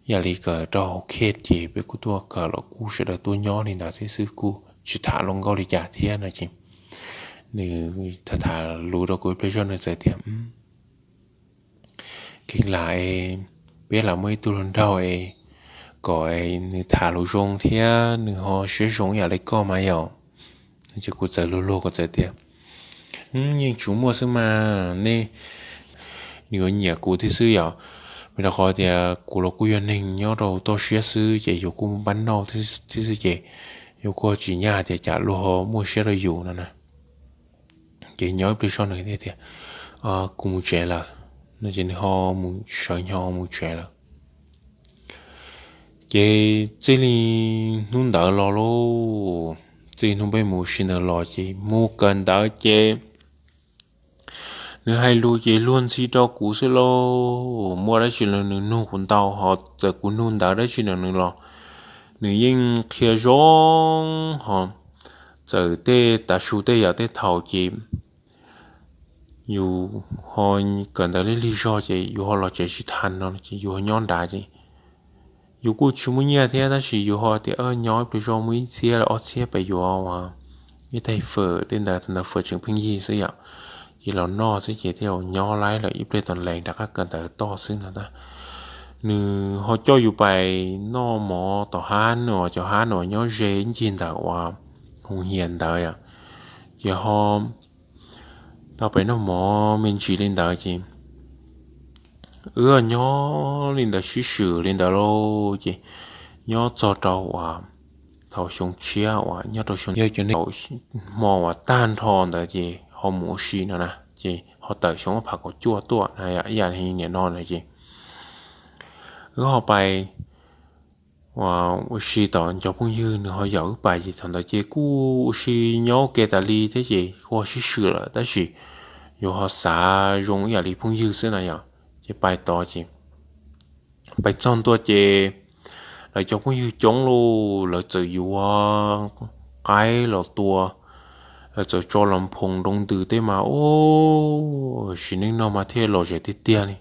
yam li kawm rau hauv khej ces peb kuj tuaj kawm los kuj sawv daws tuaj nyob li ntawd thiab xwb, kuj tsis tham hluas nkauj li cas thiab no ces nws tham tham lus rau kuv ib pliag zog nws txawm tias, Kheev lam es peb lam muaj ib tug hluas nraug es kom nws tham lus zoo thiab nws ho siab zoo ib yam li koj mas yom. Ces kuv txawm luag luag kuv txawm tias, yeej tsuas muaj xwb mas, nej, nws yuav nyiam kuv thiab xwb yom. Vim rau qhov tias kuv los kuj yog neeg nyob rau toj siab xwb ces yus kuj npab noj thiab xwb ces yus kuj tsis nyaj tias cas luag ho muaj siab rau yus no na. Ces nyob ib pliag zog nws tias, kuv mus tsev lawm no ces nws ho mus sawv nyo mus tsev lawm. Ces txij li hnub ntawd los lauj, txij hnub peb mus ua si ntawd los ces mus kawm ntawv ces nws hais lus ces luag ntxhi rau kuv xwb lauj. Muaj dab tsi los nws nug kuv ntau, ho txawm kuv nug ntawv dab tsi rau nws los nws yeej qhia zoo. Ho txawm tej tav su tej yam tej thaum ces yus ho kawm ntawv lig lig zog ces yus ho los tsev tsis tau no ces yus ho nyob nrad ces yus kuj tsis muaj nyiaj thiab tab sis yus ho tias nyob ib pliag zog muaj ib txhiab los ob txhiab pem yuav ua ib tais fawm tej ntawd, tus ntawd fawm tseem pheej yig xwb yom, ces los noj xwb ces thiaj nyob laib lawm ib pliag tom lees rov qab kawm ntawv toj xwb no ntag. Nws ho coj yus pais noj mov tom hab no, cov hab no nyob ze ncig ntawm uas hoos hias ntawd yom, ces ho tau pais noj mov me ntsis li ntawd ces wb nyob li ntawd sib swm li ntawd lauj ces nyob txog rau uas thaum xyoo tshiab uas nyob rau xyoo yog cov neeg hmo uas tag nrho ntawd ces ho mus ua si no na, ces ho tawm xyoo ob phav kaum cuaj tuaj ib yam li nim no na ces wb ho pais ua si tom cov phooj ywg nws ho yaum wb pais ces thaum ntawd ces kuj ua si nyob ua ke tas li thiab ces kuj ho sib swm lawm tab sis yus ho xav zoo ib yam li phooj ywg xwb na yom. Ces pais tod ces pais txog ntua ces lawv cov phooj ywg coob lauj, lawv txawm yuav qaib los tua, lawv txawm tso los phoom nroo ntws tej mas ua sim neej no mas thiaj lom zem tiag tiag li.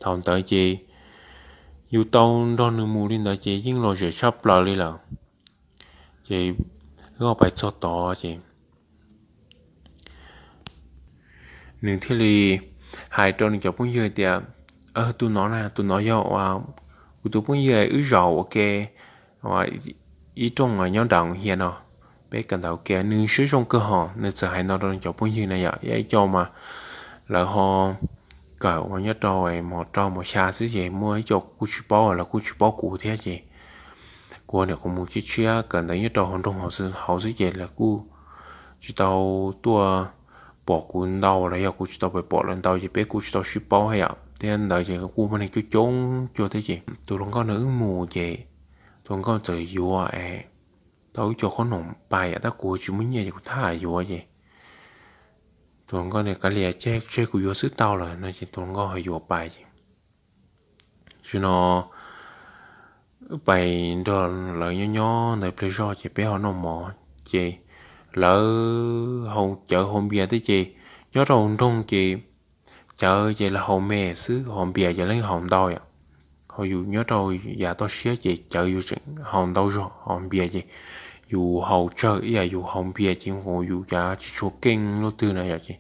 Thaum ntawd ces yus tau nrog nws mus li ntawd ces yeej lom zem tshaj plaws li lawm. Ces wb pais txog tod ces nws thiaj li hais rau nws cov phooj ywg tias, tus no na, tus no yog uas kuv tus phooj ywg wb zaum ua ke ib rooj nyob nram hia no, peb kawm ntawv ua ke, nws siab zoo kawg hos. Nws txawm hais no rau nws cov phooj ywg na yom, ib co mas lawv ho kawm uas nyob rau mos rau mos xya xwb ces muaj ib co kuj tsis paub, lawv kuj tsis paub kuv thiab ces kuv nim qhuav mus tshiab tshiab kawm ntawv nyob rau hauv nroog hauv xwb ces lawv kuj tsis tau tuaj pom kuv ntau los yog kuv tsis tau pom lawv ntau ces peb kuj tsis tau sib paub thiab yom. Thiab ntawd ces kuj muaj neeg coob coob cuag thiab ces tus hluas nkauj nws wb mus ces tus hluas nkauj txawm yuav tau ib co qhob noom pais yom, tab kuv tsis muaj nyiaj ces kuv thab yuav ces tus hluas nkauj nws kav liam, tseg kuv yuav xwb tau lawm no ces tus hluas nkauj ho yuav pais ces tam sim no wb pais nrog lawv nyob nyob ntawd pliag zog ces peb ho noj mov ces lawv haus cawv haus npias thiab ces nyob rau hauv nroog ces cawv ces lawv haus me xwb, haus npias ces lawv haus ntau yom. Ho yus nyob rau yav toj siab ces cawv yus tseem haus ntau zog, haus npias ces yus haus tsawg ib yam yus haus npias ces yus yav tsis tshua keej luaj twg na yom ces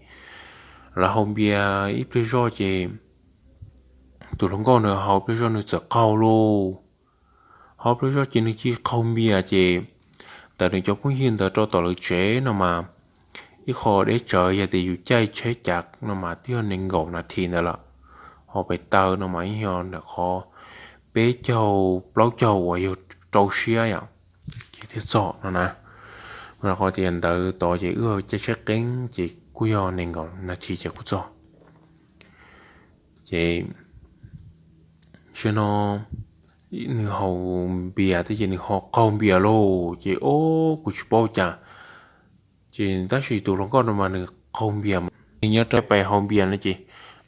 lawv haus npias ib pliag zog ces tus hluas nkauj nws haus pliag zog nws txawm qaug lauj. Haus pliag zog ces nws cia li qaug npias ces ntawm nws cov phooj ywg ntawd rau tom lawv tsev no mas ib qho deb tsawv yog tias yus caij tsheb cav no mas twb yog nees nkaum nas this ntawd lawm. Ho pem taw no mas yeej yog ntawm qhov peb caug plaub caug uas yog rau siab yom, ces thiaj txog no na. Rau qhov tias ntawd tod ces wb caij tsheb qeeb ces kuj yog nees nkaum nas this ces kuj txog. Ces tam sim no nws haus npias thiab ces nws ho qaug npias lauj. Ces o, kuv tsis paub cas, ces tab sis tus hluas nkauj no mas nws qaug npias, nws nyob rau pem haus npias no ces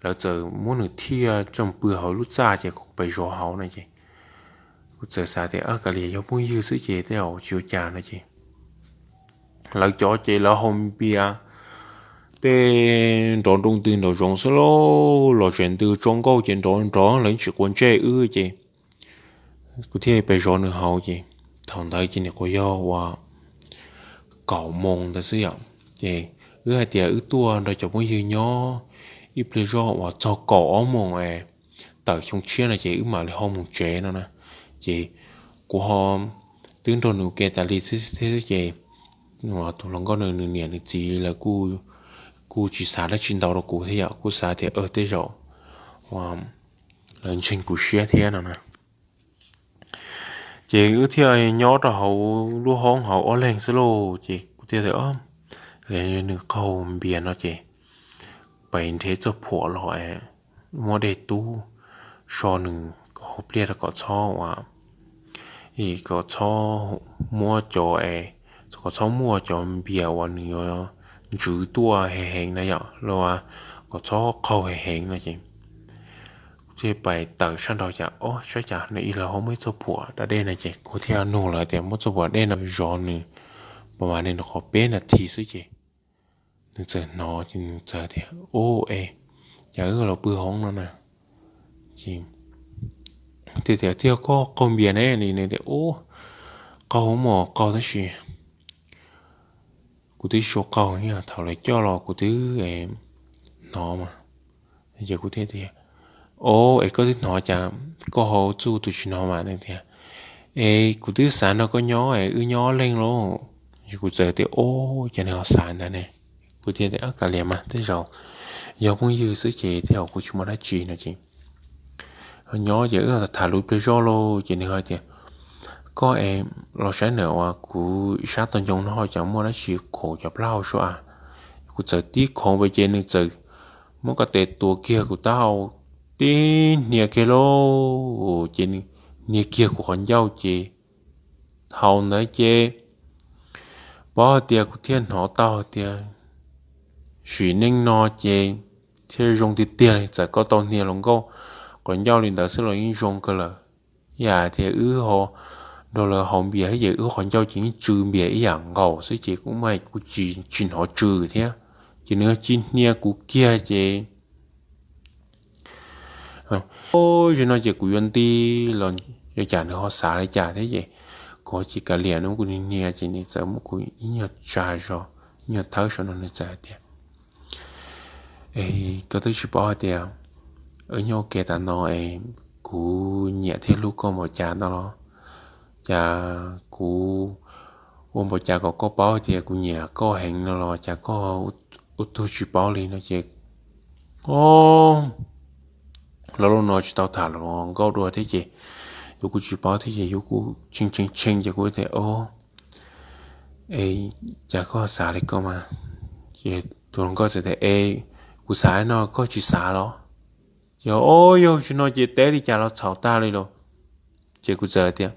lawv txawm muab nws thiaj tsoom pw hauv lub txaj ces kuv pem zov hauv no ces kuv txawm xav tias kav liam yog phooj ywg xwb ces tej zaum tsis ua cas no ces lawv cov ces lawv haus npias tej nrov nroo ntws nraum zoov xwb lauj, los tseem ntws tso nkauj ces nrov nrov lawv tsis quav ntsej wb ces kuv thiaj pem zov nws hauv ces thaum ntawd ces nws kuj yog uas kaum moos ntawd xwb yom. Ces wb hais tias wb tuaj nrog cov phooj ywg nyob ib pliag zoj uas txog kaum ob moos es tawm xyoo tshiab no ces wb mam li ho mus tsev no na. Ces kuv ho twb nrog nws ua ke tas li xwb thiab ces tus hluas nkauj no nws niam nws txiv lawv kuj tsis xav dab tsi ntau rau kuv thiab yom, kuj xav tias tej zaum lawv ntseeg kuv siab thiab no na. Ces wb thiaj nyob rau hauv lub hoob hauv ob leeg xwb lauj, ces kuv thiaj tias nws qaug npias no ces pais nrhiav txoj phuam los muab dej tub so nws kom haus pliaj rau kom txhob ua kom txhob muaj cov es kom txhob muaj cov npias uas nws yuav ntsws tuaj heev heev na yom, los kom txhob qaug heev heev no ces kuv thiaj pais tawm sab nraud cas o saib cas nws ib leeg ho muaj ib txoj phuam da dej no ces kuv thiaj nug lawv tias muab txoj phuam dej no zov nws pas mas li qhov peb nas this xwb ces nws txawm hnov ces nws txawm tias o, es cas wb los pw hoob no na. Ces tias tias tiag koj qaug npias ne, nws tias o, qaug mos qaug tab sis kuv twb tsis qaug, thaum lawv coj los kuv twb hnov mas. Ces kuv thiaj tias o, es koj twb hnov cas koj ho txuj tus tsis hnov mas? Nws tias es kuv twb xav nrog koj nyob es wb nyob ob leeg lauj. Ces kuv txawm tias o, ces nws ho xav ntawd ne. Kuv thiaj tias kav liam mas tej zaum yog phooj ywg xwb ces tej zaum kuv tsis muaj dab tsi no ces nyob ces wb tham lus ib pliag zoj lauj ces nws ho tias koj es los saib nawb uas kuv sab tau ncoo no ho cas muaj dab tsi khoov cov plaub hau sua a. Kuv txawm tib khoov pes ces nws txawm muab ko tes tuav kiag kuv taub hau tib hnia kiag lauj, ces nws hnia kiag kuv qhov ncauj ces thaum ntawd ces paub hais tias kuv thiaj hnov tau hais tias sim neej no ces thiaj zoo tiag tiag li, txawm koj tau hnia hluas nkauj qhov ncauj li ntawd xwb los yeej zoo kawg lawm. Yam tias wb ho nrog lawv haus npias thiab ces wb qhov ncauj ces yeej tsw npias ib yam nkaus xwb ces kuv mas kuv tsis hnov tsw thiab. Ces nws cia li hnia kuv kiag ces o, zaum no ces kuv yuav nti los cas nws ho xav li cas thiab ces kuv ho tsis kav liam, nws muab kuv hnia ces nws txawm muab kuv ib nyuag tsa zog, ib nyuag thawb saum no nws txawm hais tias es koj twb tsis paub hais tias wb nyob ua ke tas no es kuv nyiam thiab hlub koj npaum cas ntau los? Cas kuv ua npaum cas kom koj paub hais tias kuv nyiam koj heev no los cas koj ua tug tsis paub li no ces o, lawv lub no tsis tau tham hluas nkauj dua thiab ces yus kuj tsis paub thiab ces yus kuj tshee tshee tshee ces kuv tias o, es cas koj xav li ko mas? Ces tus hluas nkauj txawm tias es kuv xav li no koj tsis xav los? Ces o, yog tsis no ces teb li cas los txhaum tag li los. Ces kuv txawm tias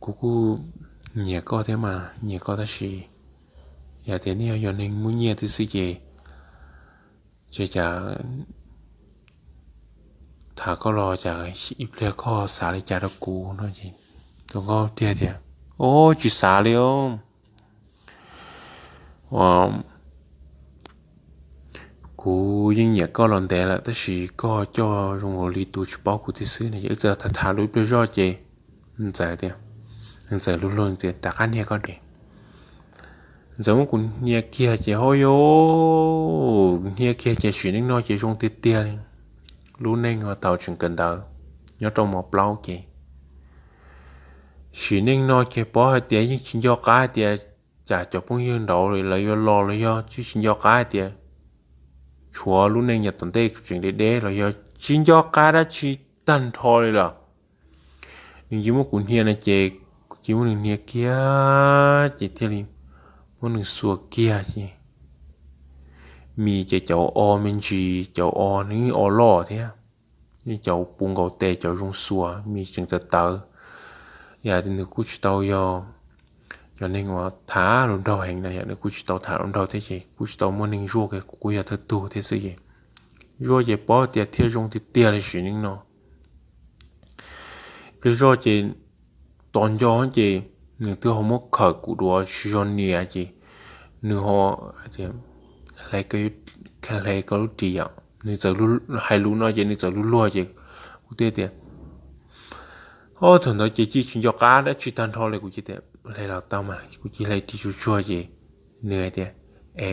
kuv kuj nyiam koj thiab mas, nyiam koj tab sis yog tias nej yog neeg muaj nyiaj tib xwb ces, ces cas tham koj los cas ib pliag koj xav li cas rau kuv no es tus nkauj tiag tias o, tsis xav li os. Kuv yeej nyiam koj los ntev lawm tab sis koj coj zoo nkaus li tus tsis paub kuv tib xwb no es wb txawm tham tham lus ib pliag zoj ces ntxawm tias, ntxawm lug lug ntxias rov qab hnia koj de. Ntxawm muab kuv hnia kiag ces ho yog hnia kiag ces sim neej no ces zoo tiag tiag li. Lub neej uas tau tseem kawm ntawv nyob rau mos plaub ces sim neej no ces pov hais tias yeej tsis nco qab hais tias cas cov phooj ywg nraud lawv yuav los los yog tsis, tsis nco qab hais tias tshuav lub neej yav tom ntej kuv tseem deb deb los yog tsis nco qab dab tsi tag nrho li lawm. Nws cia muab kuv hnia no ces kuv cia muab nws hnia kiag ces thiaj li muab nws xuas kiag ces mis ces cov o me ntsis cov o nws o loj thiab. cov puv nkaus tes, cov zoo xuas, me tseem tawv tawv. Yam tias nws kuj tsis tau yog cov neeg uas tham hluas nraug heev na, yog nws kuj tsis tau tham hluas nraug thiab ces kuj tsis tau muaj neeg zuaj, kuv kuj yog thawj tug thiab xwb ces zuaj ces pom tias thiaj zoo tiag tiag li sim neej no. Pliag zoj ces tos nco ces nws twb ho muab khawm kuv dua tsis zog nias ces nws ho hle koj lub ris yom, nws txawm hais lus no ces nws txawm luag luag ces kuv thiaj tias, o, thaum ntawd ces cia tsis nco qab dab tsi tag nrho li, kuv cia tias hle los tau mas, kuv cia hle ris tsuag tsuag ces nws hais tias, e,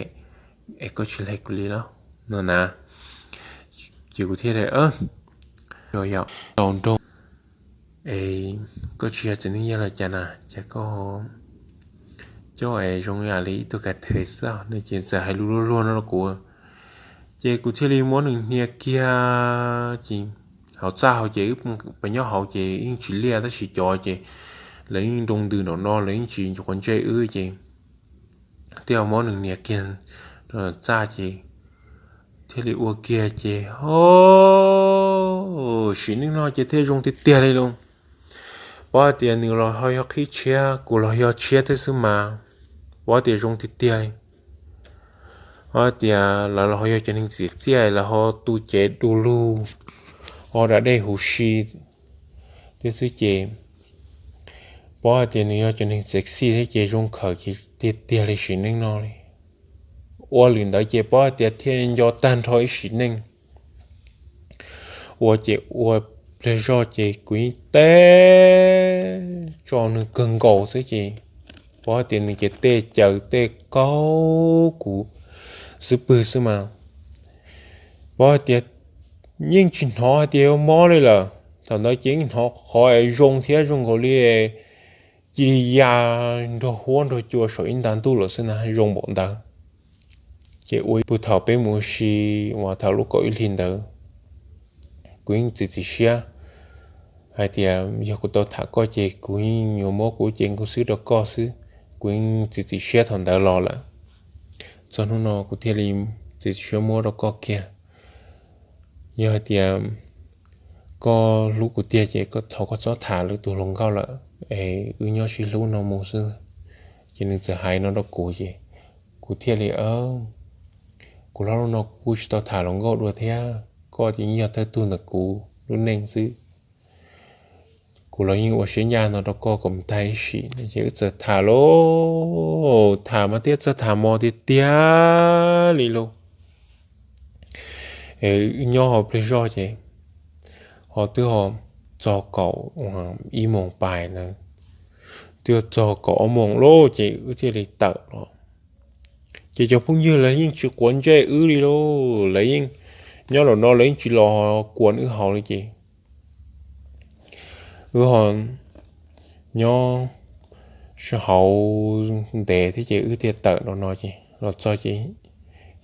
es koj tsis hle kuv li los no na. Ces kuv thiaj li, o, yog nraug, es koj tsis yog txiv neej yog los cas na, cas koj coj es zoo yam li ib tug ka thev xwb no ces txawm hais lus luag luag no rau kuv. Ces kuv thiaj li muab nws hnia kiag ces hauv txaj hauv ces wb pes nyob hauv ces yeej tsis liaj tab sis cov ces lawv yeej nroo ntws nraum no, lawv yeej tsis quav ntsej wb ces thiaj muab nws hnia kiag txaj ces thiaj li ua kiag ces, o, sim neej no ces thiaj zoo tiag tiag li lauj. Pom hais tias nws los ho yog qhib tshiab, kuv los yog tshiab thiab xwb mas, pom tias zoo tiag tiag. Pom tias lawv los ho yog cov neeg txiav txiaj, lawv ho tu cev du lug, ho da dej huv si thiab xwb ces pom hais tias nws yog cov neeg sexy thiab ces zoo khawm ces tiag tiag li sim neej no li. Ua li ntawd ces pom hais tias thiaj nco tag nrho ib sim neej. Ua ces ua pliag zoj ces kuv yeej teb tso nws kawg nkaus xwb ces pom hais tias nws ces tej caws tej kaug kuv xwb pwg xwb mas. Pom hais tias yeej tsis hnov hais tias yuav mob li lawm, thaum ntawd ces yeej hnov qhov es zoo thiab zoo nkaus li cia li ya nrog huab nrog cua saum ib nta ntuj lawm xwb na, zoo npaum ntawd. Ces ua ib puag thaum peb mus ua si uas thaum lub kaum ib hlis ntawd, kuv yeej txiav txim siab hais tias yog kuv tau tham koj ces kuv yeej yuav muab kuv lub cev nkaus xwb rau koj xwb. Kuv yeej txiav txim siab thaum ntawd los lawm, txog hnub no kuv thiaj li txiav txim siab muab rau koj kiag. Yog hais tias koj hlub kuv tiag ces thov koj txhob tham lwm tus hluas nkauj lawm, es wb nyob sib hlub no mus xwb. Ces nws txawm hais no rau kuv ces kuv thiaj li, kuv hlob lub no kuv kuj tsis tau tham hluas nkauj dua thiab, koj ces yeej yog thawj tug ntawm kuv lub neej xwb. Kuv los yeej ua siab ncaj no rau koj kom mus tag ib sim no ces wb txawm tham lauj, tham mas thiaj txawj tham mos tiag tiag li lauj. Wb nyob hauv pliag zoj ces ho twb ho txog kaum ib moos pais ntawd, twb txog kaum ob moos lauj ces wb thiaj li tawm los. Ces cov phooj ywg lawv yeej tsis quav ntsej wb li lauj, lawv yeej nyob lawm no lawv yeej tsis los kuas wb hauv li ces wb ho nyob hauv ntev thiab ces wb thiaj tawm los no ces los txog ces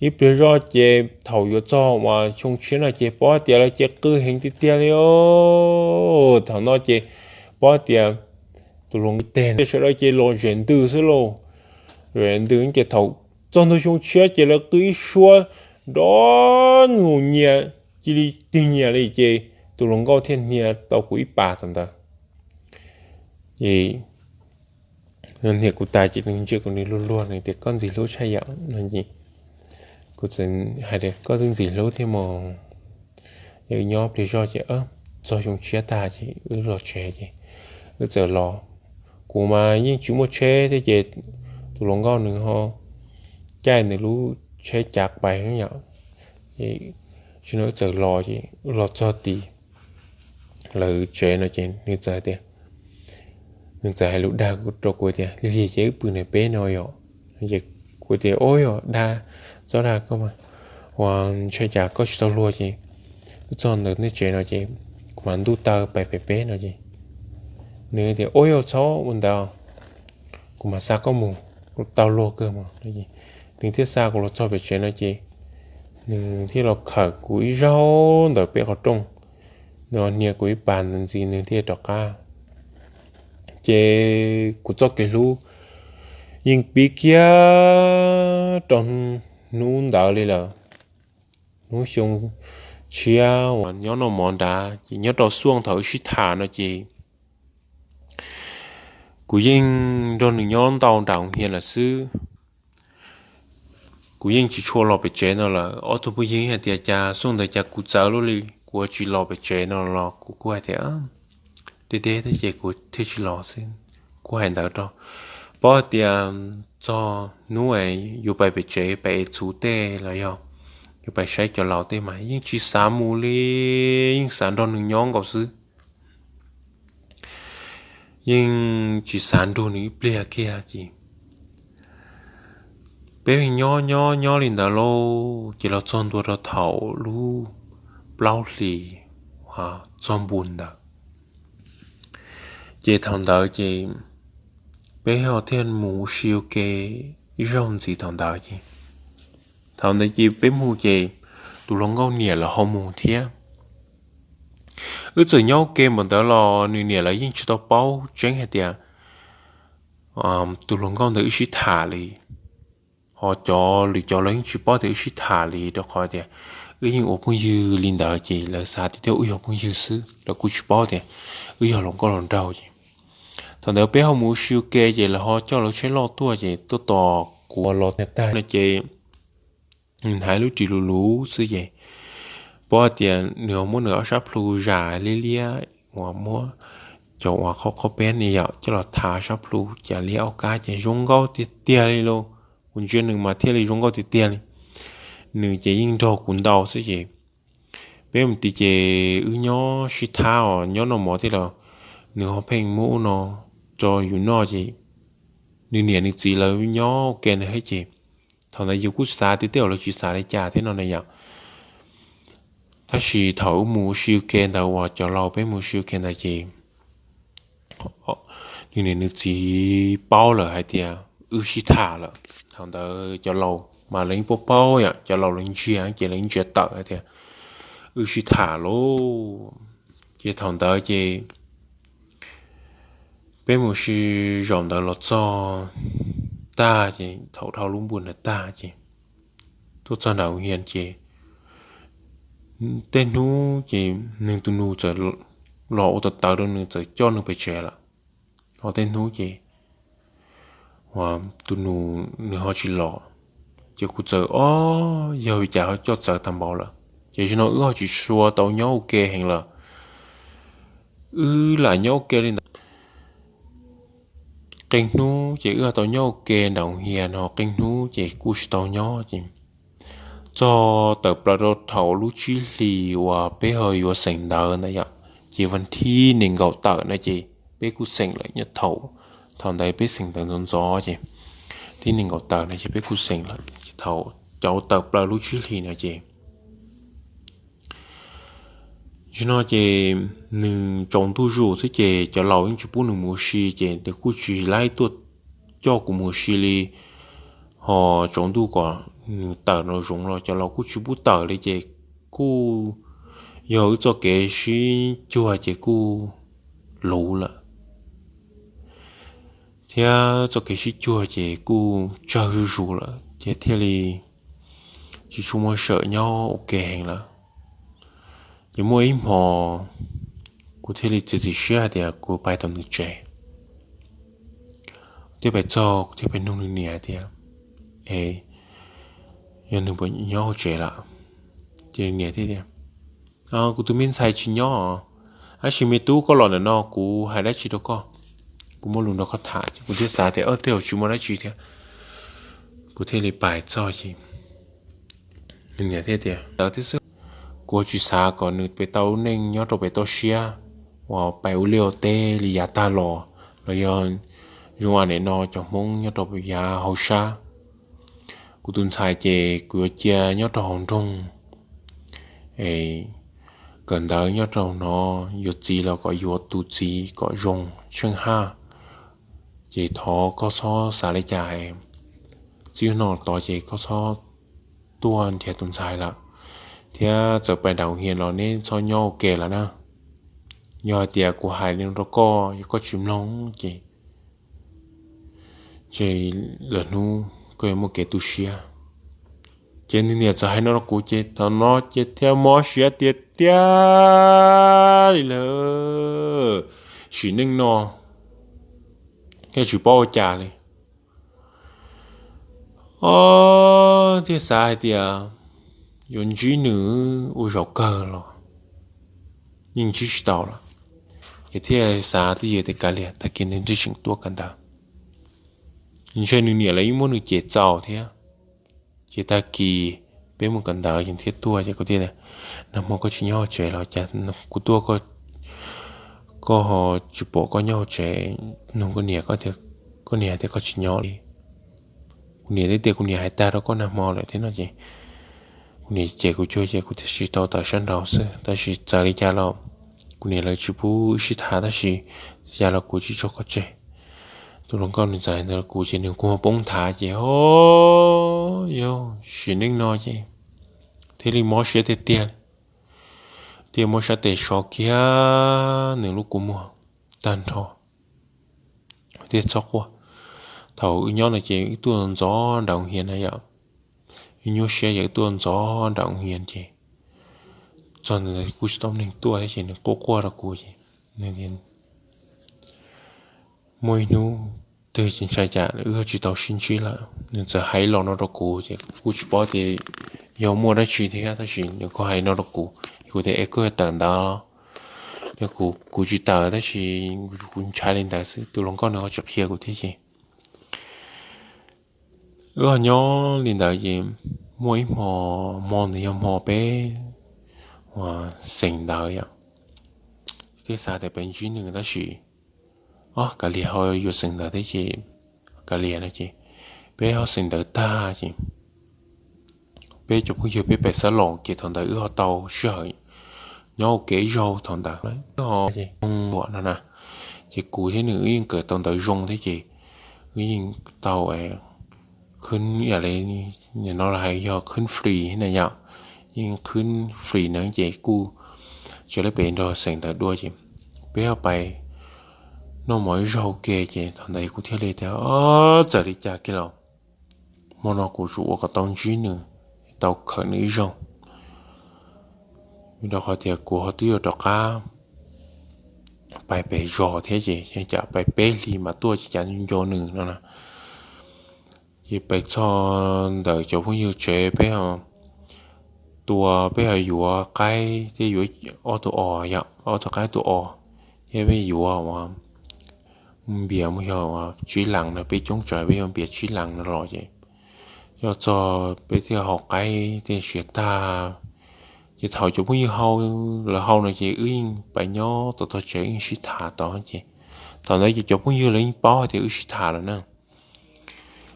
ib pliag zoj ces thaum yuav txog uas xyoo tshiab no ces pom tias lawv ces qw heev tiag tiag li os. Thaum no ces pom tias tus hluas nkauj teg sawv daws ces los zem ntws xwb lauj. Zem ntws ces thaum txog ntua xyoo tshiab ces lawv qw ib suab nrov mus nyias, cia li tig nyias li ces tus hluas nkauj thiaj hnia tau kuv ib pas thaum ntawd. Ces hnia kuv tas ces nws ntsia kuv nws luag luag nws tias koj ntxim hlub tshaj yam no ces kuv txawm hais tias koj twb ntxim hlub thiab mos. Wb nyob pliag zoj ces txog xyoo tshiab tag ces wb los tsev ces wb txawm los. Kuv mas yeej tsis muaj tsheb thiab ces tus hluas nkauj nws ho caij nws lub tsheb cav pais yom. Tsis no wb txawm los ces los txog tim lawv tsev no ces nws txawm tias, nws txawm hais lus dag rau kuv tias lig ces wb pw ntawm peb no yom. Ces kuv tias ua yog dag, txhob dag koj mas, ua ntshai cas koj tsis tau luag ces wb txog ntawm nej tsev no ces kuv mam ntuj taw pais pem peb no ces nws tias ua yog txhob ua ntawd, kuv mam xa koj mus, tau luag kawg mas. Nws thiaj xa kuv los txog pem tsev no ces nws thiaj los khawm kuv ib zaug ntawm peb qhov rooj, nws hnia kuv ib pas ntawd ntxiv nws thiaj rov qab. Ces kuv txoj kev hlub yeej pib kiag rau hnub ntawd li lawm. Hnub xyoo tshiab uas nyob noj mov nrad ces nyob rau xuaj thaum wb sib tham no ces kuv yeej nrog nws nyob ntau nram hias lawm xwb. Kuv yeej tsis tshua los pem tsev no lawm. Ob tug phooj ywg hais tias cas xuaj ntawd cas kuv txawv luaj li, kuv tsis los pem tsev no los kuv kuj hais tias deb deb thiab ces kuv thiaj tsis los xwb. Kuv hais ntawd rau, paub hais tias txog hnub yuav pais pem tsev pais ev txhuv tej los yog yuav pais saib cov laus tej mas yeej tsis xav mus li, yeej xav nrog nws nyob nkaus xwb. Yeej tsis xav nrug nws ib pliag kiag ces peb nyob nyob nyob li ntawd lauj, ces los txog ntua rau thaum lub plaub hlis txog npun ntawd. Ces thaum ntawd ces peb ho thiaj mus ua si ua ke ib zaug ntxiv thaum ntawd ces, thaum ntawd ces peb mus ces tus hluas nkauj niam lawv ho mus thiab. Wb txawm nyob ua ke npaum ntawd los nws niam lawv yeej tsis tau paub tseeb hais tias tus hluas nkauj ntawd wb sib tham li, ho cov lwm cov lawv yeej tsis paub tias wb sib tham li, rau qhov tias wb yeej ua phooj ywg li ntawd ces lawv xav tias wb yog phooj ywg xwb, lawv kuj tsis paub tias wb yog hluas nkauj hluas nraug ces. Thaum ntawd peb ho mus ua si ua ke ces lawv ho coj lawv tsheb loj tuaj ces tuaj tos kuv los tag no ces nws hais lub ris luv luv xwb ces paub hais tias nws ho muab nws ob sab plhu zam liab liab uas muab cov uas qhov qhov peb ne yom coj los thav sab plhu cas liab ob kab ces zoo nkauj tiag tiag li lauj. Kuv ntsia nws mas thiaj li zoo nkauj tiag tiag li. Nws ces yeej nrog kuv ntau xwb ces peb mus tid ces wb nyob sib thab os, nyob noj mov tej los nws ho pheej muab ub no rau yus noj ces nws niam nws txiv lawv nyob ua ke ntawd thiab ces thaum ntawd yus kuj xav tias tej zaum lawv tsis xav li cas thiab no na yom. Tab sis thaum wb mus ua si ua ke ntawd uas cov laus peb mus ua si ua ke ntawd ces nws niam nws txiv paub lawm hais tias wb sib tham lawm. Thaum ntawd cov laus mas lawv yeej paub paub yom, cov laus lawv ntsia ces lawv ntsia tawm hais tias wb sib tham lauj. Ces thaum ntawd ces peb mus si zaum ntawd los txog tag ces thaum dhau lub npua ntawd tag ces tuaj txog nram hias ces tej hnub ces nws tus nus txawm los ua tawv tawv rau nws txawm coj nws pem tsev lawm. Ho tej hnub ces tus nus nws ho tsis los, ces kuv txawm ob yog vim cas ho coj txawv tag npaum lawm. Ces zaum no wb ho tsis tshua tau nyob ua ke heev lawm. Wb lam nyob ua ke li ntawd qee hnub ces wb ho tau nyob ua ke nram hias no, qee hnub ces kuj tsis tau nyob ces txog tawm plaws rau thaum lub tsib hlis uas peb ho yuav xeem ntawv ntawd yom, ces vas thib nees nkaum tawm no ces peb kuj xeem lawm nyob thaum, thaum ntawd peb xeem ntawv ntxov ntxov ces thib nees nkaum tawm no ces peb kuj xeem lawm ces thaum cauv tawm plaws lub tsib hlis no ces zaum no ces nws tsaus ntuj zus xwb ces cov laus yeej tsis pub nws mus ua si ces nws kuj tsis laib tuaj coj kuv mus ua si li. Ho tsaus ntuj kom nws tawm nraum zoov los cov laus kuj tsis pub tawm li ces kuj yog wb txoj kev sib cuag ces kuj luv lawm, thiab txoj kev sib cuag ces kuj tsawg zuj zus lawm ces thiaj li tsis tshua muaj sij hawm nyob ua ke heev lawm. Ces muaj ib hmo kuv thiaj li txiav txim siab hais tias kuv pais tom nws tsev. Thiaj pais txog kuv thiaj pais nug nws niam tias, es yog nws puas nyob hauv tsev lawm? Ces nws niam thiaj tias, kuv tus me ntxhais tsis nyob, tab sis me tub koj los ntawm no kuv hais dab tsi rau koj, kuv muaj lus nrog koj tham. Ces kuv thiaj xav tias tej zaum tsis muaj dab tsi thiab, kuv thiaj li pais txog ces nws niam thiaj tias, ntawd thiab xwb, kuv tsis xav kom nws pem tau lub neej nyob rau pem toj siab uas pais ua liaj ua teb li yav tag los, los yog zoo li nim no cov Hmoob nyob rau yav hauv sab. Kuv tus ntxhais ces kuv yuav cia nyob rau hauv nroog, kawm ntawv nyob rau no, yuav txiv los kom yuav tus txiv kom zoo tsheej haj. Ces thov koj txhob xav li cas, txij hnub no tod ces koj txhob tuaj nrhiav tus ntxhais lawm, thiab txawm pais nram hias los neb txhob nyob ua ke lawm na. Yog hais tias kuv hais li no rau koj, yog koj tsis mloog ces, ces lwm hnub koj yuav muaj kev tu siab. Ces nws niam txawm hais no rau kuv ces thaum no ces thiaj mob siab tiag tiag li lawm. Sim neej no thiaj tsis paub ua cas li. Ob, thiaj xav hais tias yuav ntsib nws ua zaum kawg los yeej ntsib tsis tau lawm. Ces thiaj xav twj ywm tias kav liam, tag kis nws tseem tuaj kawm ntawv. Ntshe nws niam lawv yeej muab nws cem txaus thiab. Ces tag kis peb mus kawm ntawv ces thiaj tuaj ces kuv thiaj tias, nag hmo koj tsis nyob hauv tsev los cas kuv tuaj koj ho tsis pom koj nyob hauv tsev? Nug koj niam, koj niam tias koj tsis nyob li. Kuv niam twb tias kuv niam hais tag rau koj nag hmo lawm thiab no ces kuv niam cem kuv cuag ces kuv thiaj tsis tau tawm sab nraud xwb. Tab sis txawm li cas los kuv niam lawv tsis pub wb sib tham, tab sis li cas los kuv tsis tso koj tseg. Tus hluas nkauj nws txawm hais ntawd rau kuv ces nws kuj poob nthav ces, o, yog sim neej no ces thiaj li mob siab tiag tiag. Thiaj muab sab tes so kiag nws lub kua muag tag nrho, thiaj txhob quaj. Thaum wb nyob no ces wb tuaj ntxov nram hoos hias na yom. Wb nyuaj siab ces wb tuaj ntxov nram hoos hias ces txog ntawd kuj tsis tau neeg tuaj thiab ces nws quaj quaj rau kuv ces muaj ib hnub twg ces ntshai cas wb tsis tau sib ntsib lawm, nws txawm hais los no rau kuv ces kuv kuj tsis paub tias yog muaj dab tsi thiab, tab sis nws kuj hais no rau kuv, kuv tias es koj yuav tawm ntawv los? Kuv, kuv tsis tawm tab sis kuv ntshai li ntawd xwb, tus hluas nkauj nws ho tsis qhia kuv thiab ces wb ho nyob li ntawd ces muaj ib hmo, hmo ntawd yog hmo peb ua xeem ntawv yom. Thiaj xav tias peb ntsib nws tab sis, o, kav liam, ho yuav xeem ntawv thiab ces kav liam no ces peb ho xeem ntawv tag ces peb cov phooj ywg peb pem xab laus ces thaum ntawd wb ho tau sij hawm nyob ua ke ib zaug thaum ntawd, o, ces ua no na, ces kuv thiab nws wb yeej kawm tau ntawv zoo thiab ces wb yeej tau khwb, yam li no los hais yog khwb free na yom, yeej khwb free na ces kuj tsis lab pem nrog xeem ntawv dua ces peb ho pais noj mov ib zaug ua ke ces thaum ntawd kuv thiaj li tias, o, txawm li cas kiag los hmo no kuv tsuas ua kom tau ntsib nws, tau khawm nws ib zaug, vim rau qhov tias kuv ho twb yuav rov qab pais pem zos thiab ces cas pais peb hlis mam tuaj ces cas nco nws no na. Ces pais txog ntawm cov phooj ywg tsev peb ho tua, peb ho yuav qaib thiab yuav ob tug os yom, ob tug qaib tus os, thiab peb yuav ua npias mus yog tsib lees no, peb coob tsawv peb yuav npias tsib lees no los ces yog txog peb thiaj hau qaib thiaj siav tag. Ces thaum cov phooj ywg hau, lawv hau no ces wb yeej pais nyob tom tog tsev yeej sib tham tod ces thaum ntawd ces cov phooj ywg lawv yeej paub hais tias wb sib tham lawm na.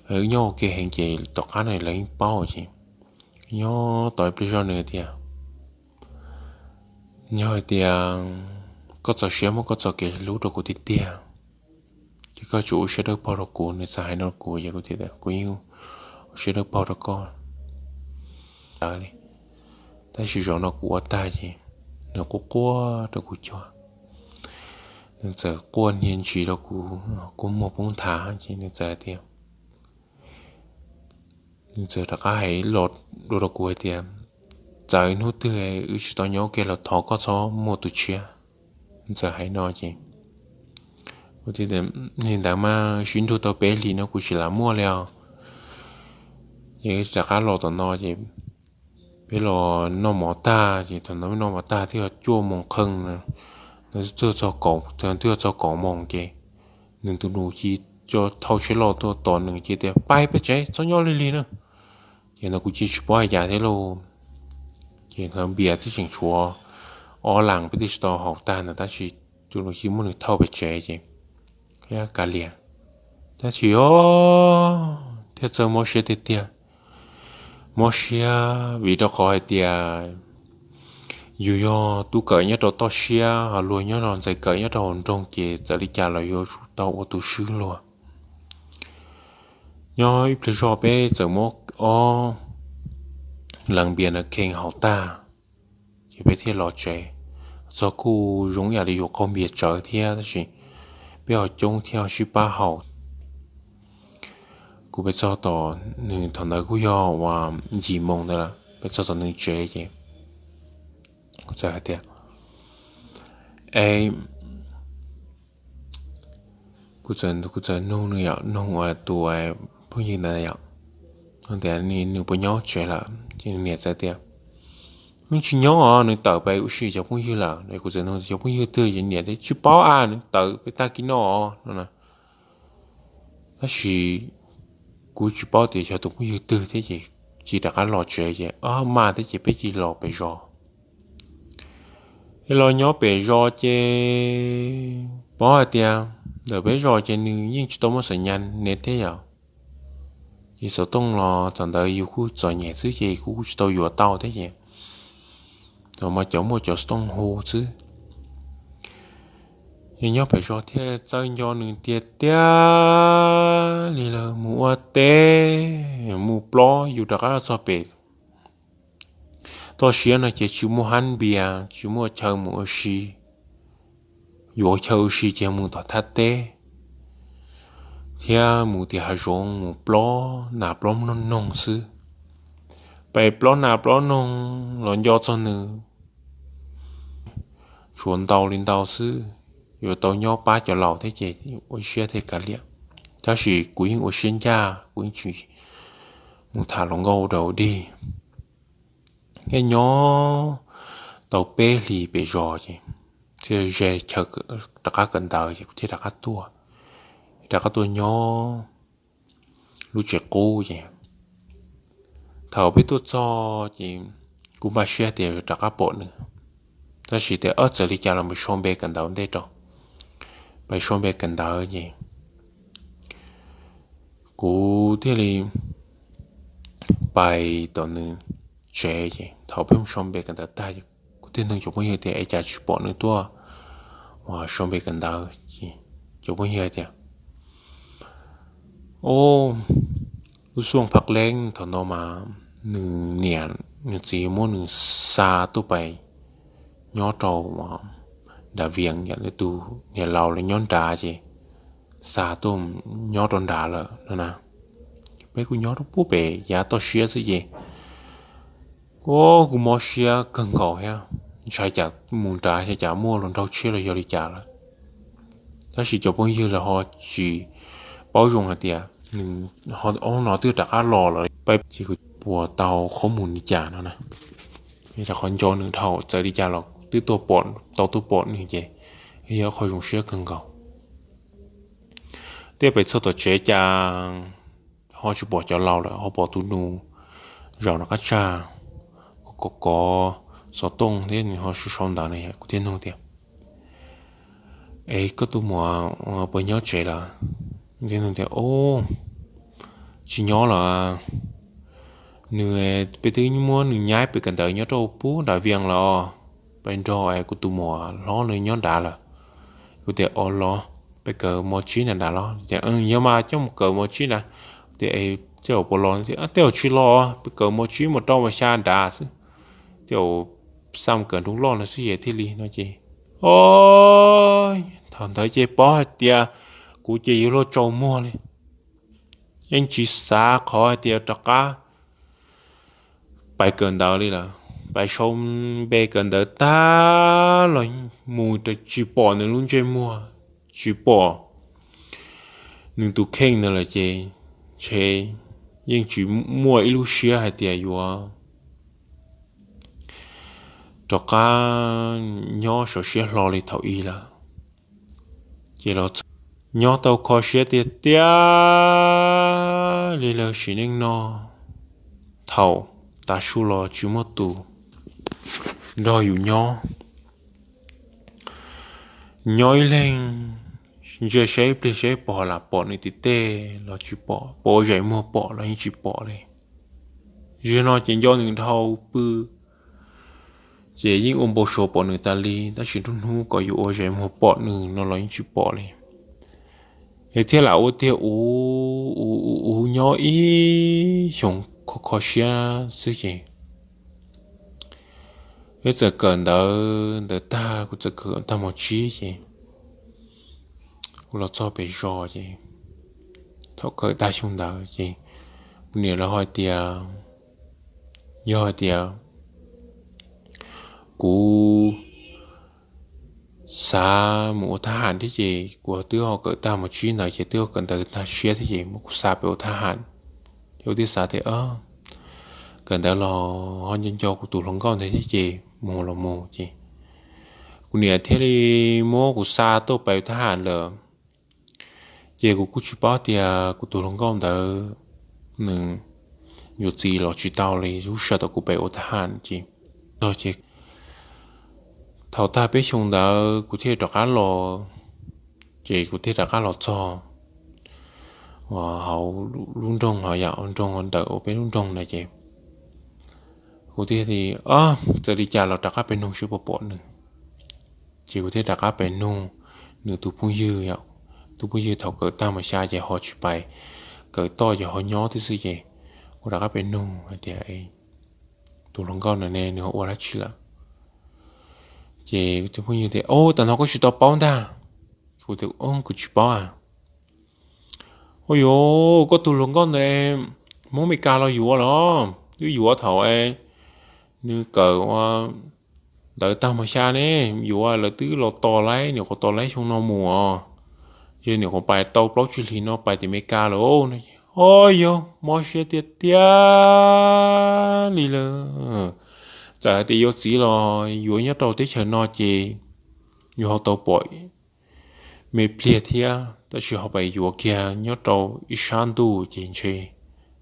Wb nyob ua ke heev ces tom qab no lawv yeej paub ces nyob tau ib pliag zog nws tias, yog hais tias koj txaus siab muab koj txoj kev hlub rau kuv tiag tiag ces koj tsuas ua siab dawb paug rau kuv, nws txawm hais no rau kuv ces kuv tias kuv yeej ua siab dawb paug rau koj ntawd li. Tab sis zaum no kuv ua tag ces nws quaj quaj rau kuv cuag, nws txawm quaj hnia ntsis rau kuv, kuv muag poob nthav ces nws txawm hais tias, nws txawm rov qab hais los dua rau kuv hais tias, txawm hnub twg wb tsis tau nyob ua ke los thov koj txhob muaj tus tshiab. Nws txawm hais no ces kuv tias, li ntawd mas sib nrug tau peb hlis no kuv tsis lam muaj li os. Ces rov qab los tom no ces peb los noj mov tag ces thaum ntawd peb noj mov tag twb yog cuaj moos kheej, twb yog txog kaum moos ces nws tus nus ci co thauj tsheb loj tuaj tos nws ces tias, pais peb tsev, txhob nyob lig lig na. Ces ntawd kuv cia tsis paub hais cas thiab lauj. Ces ntawd npias twb tseem tshuav ob lees, peb twb tsis tau haus tag ntawd tab sis tus nus ci muab nws thauj pem tsev ces kav liam. Tab sis o, thiaj txawj mob siab tiag tiag. Mob siab vim rau qhov hais tias yus yog tub kawm nyob rau toj siab, ho luag nyob rau ntxhais kawm nyob rau hauv nroog ces txawm li cas los yuav tsum tau ua tus swb luag. Nyob ib pliag zog peb txawm muab ob lees npias ntawd kheej haus tag ces peb thiaj los tsev. Txog kuj zoo ib yam li yus qaug npias tsawv thiab tab sis peb ho coob thiab ho sib pab haus. kuv pem txog tom nws thaum ntawd kuj yog uas yim moos ntawd lawm, pem txog tom nws tsev ces kuv txawm hais tias, es kuv txawm nug nws yom, nug tus phooj ywg ntawd yom, tias nws puas nyob tsev lawm ces nws niam txawm tias, nws tsis nyob os, nws tawm pem ua si cov phooj ywg lawm. Kuv txawm nug cov phooj ywg twg, nws niam tias tsis paub a, nws tawm pem tag kis no no. Tab sis kuv tsis paub tias yog tus phooj ywg twg thiab ces cia rov qab los tsev ces, o, mas thiab ces peb cia los pem zos. Es los nyob pem zos ces paub hais tias ntawm peb zos ces nws yeej tsis tau muaj xas nyas ne thiab yom. Ces xov tooj los thaum ntawd yus kuj txom nyem xwb ces kuv kuj tsis tau yuav tau thiab ces thaum mas cov muaj cov xov tooj hu xwb. Ces nyob pem zos thiaj txawj nco nws tiag tiag li lawm, mus ua teb mus plob, yus rov qab los txog pem toj siab no ces tsis muaj hab npias, tsis muaj chaw mus ua si, yuav chaw ua si ces mus tom thaj teb thiab mus tim hav zoov mus plob nas plob noog xwb. Pem plob nas plob noog los nco txog nws tshuav ntau li ntau xwb, yuav tau nyob pab cov laus thiab ces ua siab thiaj kav liam. Tab sis kuv yeej ua siab ncaj, kuv yeej tsis mus tham hluas nkauj ua dog dig. Thiaj nyob tau peb hlis pem zos ces thiaj ze chaw rov qab kawm ntawv ces kuv thiaj rov qab tuaj, rov qab tuaj nyob lub tsev qub ces thaum peb tuaj txog ces kuv npaj siab tias rov qab pom nws, tab sis tias, o, txawm li cas los mus sau npe kawm ntawv ntej rau. Pais sau npe kawm ntawv ces kuv thiaj li pais tom nws tsev ces thaum peb mus sau npe kawm ntawv tag, kuv thiaj nug cov phooj ywg tias es cas tsis pom nws tuaj uas sau npe kawm ntawv. Cov phooj ywg tias, o, lub xuaj phaj leeb thaum no mas nws niam nws txiv muab nws xa tuaj pais nyob rau nram Vias, yog nws tus niam laus lawv nyob nrad ces xa tuaj nyob rau nrad lawm no na. Peb kuj nyob rau pub pem yav toj siab xwb ces kuv mob siab kawg nkaus thiab, ntshai cas mus nrad xyov cas muaj hluas nraug tshiab los yog li cas lawm. Tab sis cov phooj ywg lawv ho tsis paub zoo hais tias nws ob no twb rov qab los lawm, peb ces kuv puas tau qhob mus li cas no na. Rau qhov nco nws dhau, txawm li cas los twb tau tuaj pom nws ces yog qhov zoo siab kawg nkaus. Thiaj pem txog tom tsev cas ho tsis pom cov laus lawm, ho pom tus nus zaum nram qab tsag kov kov xov tooj thiab nws ho sau sau ntawv no. Kuv thiaj nug tias, es koj tus muam puas nyob tsev lawm? Tias, o, tsis nyob lawm, nws, peb twb muab nws nyab pem kawm ntawv nyob rau pub nram Vias lawm, peb nrog kuv tus muam hlob nws nyob nrad lawm. Kuv tias, o los peb kawm mos tsib nram nrad los? Tias, yog mas coj mus kawm mos tsib nrad. Tias, tej zaum puas los? Tej zaum tsis los, peb kawm mos tsib mus rau mos xya nrad xwb, tej zaum xa mus kawm nroog loj no xwb es thiaj li no ces, o, thaum ntawd ces paub hais tias kuv ces yuav luag tsaus muag li, yeej tsis xav qhov hais tias rov qab pais kawm ntawv li lawm. Pais sau npe kawm ntawv tag los mus tsis pom nws lub ntsej muag, tsis pom nws tus kheej ntawd lawm ces ntshe yeej tsis muaj ib lub siab hais tias yuav rov qab nyob sov siab hlo li thaum ub lawm. Ces los nyob tau kho siab tiag tiag li lawm sim neej no, thaum tav su los tsis muaj tus nrog yus nyob. Nyob ib leeg ntsia saib ib pliag saib pom lam pom nws tim tej los tsis pom, pom ua zais muag pom los yeej tsis pom li. Zaum no ces nco nws dhau pw, ces yeej ua npau suav pom nws tas li, tab sis nruab hnub kom yuav ua zais muag pom nws no los yeej tsis pom li. Yog thiaj lam ua tiag ua, ua ua nyob ib xyoos kho kho siab xwb ces peb txawm kawm ntawv ntawd tag, kuv txawm kawm tag mos tsib ces kuv los txog pem zos ces thaum kawm tag xyoo ntawd ces kuv niam lawv hais tias, yog hais tias kuv xav mus ua thab ham thiab ces kuv twb ho kawm tag mos tsib ntawd ces twb ho kawm ntawv tag siab thiab ces muab kuv xa pem ua thab ham. Ces kuv thiaj xav tias, kawm ntawv los ho nco nco kuv tus hluas nkauj ntawd thiab ces mus los mus ces kuv niam thiaj li muab kuv xa tuaj pem ua thab ham lawm. Ces kuv kuj tsis paub tias kuv tus hluas nkauj ntawd nws yuav txiv los tsis tau li, lub sij hawm thaum kuv pem ua thab ham ces, ces thaum tag peb xyoo ntawd kuv thiaj rov qab los, ces kuv thiaj rov qab los txog hauv lub nroog, ho yam nroog ntawm ua peb lub nroog na ces kuv thiaj li, txawm li cas los rov qab pem nug seb puas pom nws. Ces kuv thiaj rov qab pem nug nws tus phooj ywg, tus phooj ywg thaum kawm tag mos xya ces ho tsis pais kawm toj ces ho nyob tib xwb ces kuv rov qab pem nug hais tias, tus hluas nkauj no ne nws ho ua dab tsi lawm? Ces tus phooj ywg tias, o, tag nrho koj tsis tau paub ntag. Kuv tias, o, kuv tsis paub a. Ua yuav koj tus hluas nkauj ntawd Hmoob Mes Kas los yuav los, twb yuav thaum nws kawm ua ntawv tag mos xya ne, yuav lawv twb los tos laib, nyuam qhuav tos laib xyoo no mus os. Yog nyuam qhuav pais tau plaub tsib hlis no pais tim Mes Kas lawm no. O, yog mob siab tiag tiag li lawm. Txawm hais tias yuav txiv los yuav nyob rau teb chaws no ces yuav ho tau pom me pliag thiab, tab sis ho pais yuav kiag nyob rau ib sab ntuj ces ntshe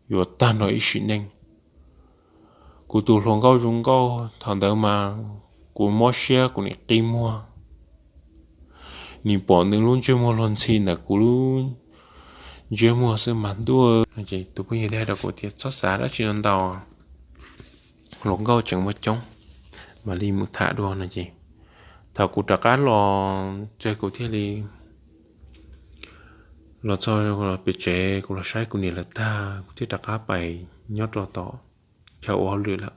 yuav tag nrho ib sim neej. Kuv tus hluas nkauj zoo nkauj thaum ntawd mas kuv mob siab kuv nim qi muag, nim pom nws lub ntsej muag luag ntxhi ntawm kuv lub ntsej muag xwb mas ntuj. Ces tus phooj ywg thiaj hais rau kuv tias txhob xav dab tsi no ntau, hluas nkauj tseem muaj coob, mam li mus tham dua no ces thaum kuv rov qab los ces kuv thiaj li los txog pem tsev, kuv los saib kuv niam lawv tag kuv thiaj rov qab pais nyob rau tom chaw ua hauj lwm lawm,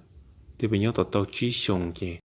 thiaj pais nyob tau tau tsib xyoos ces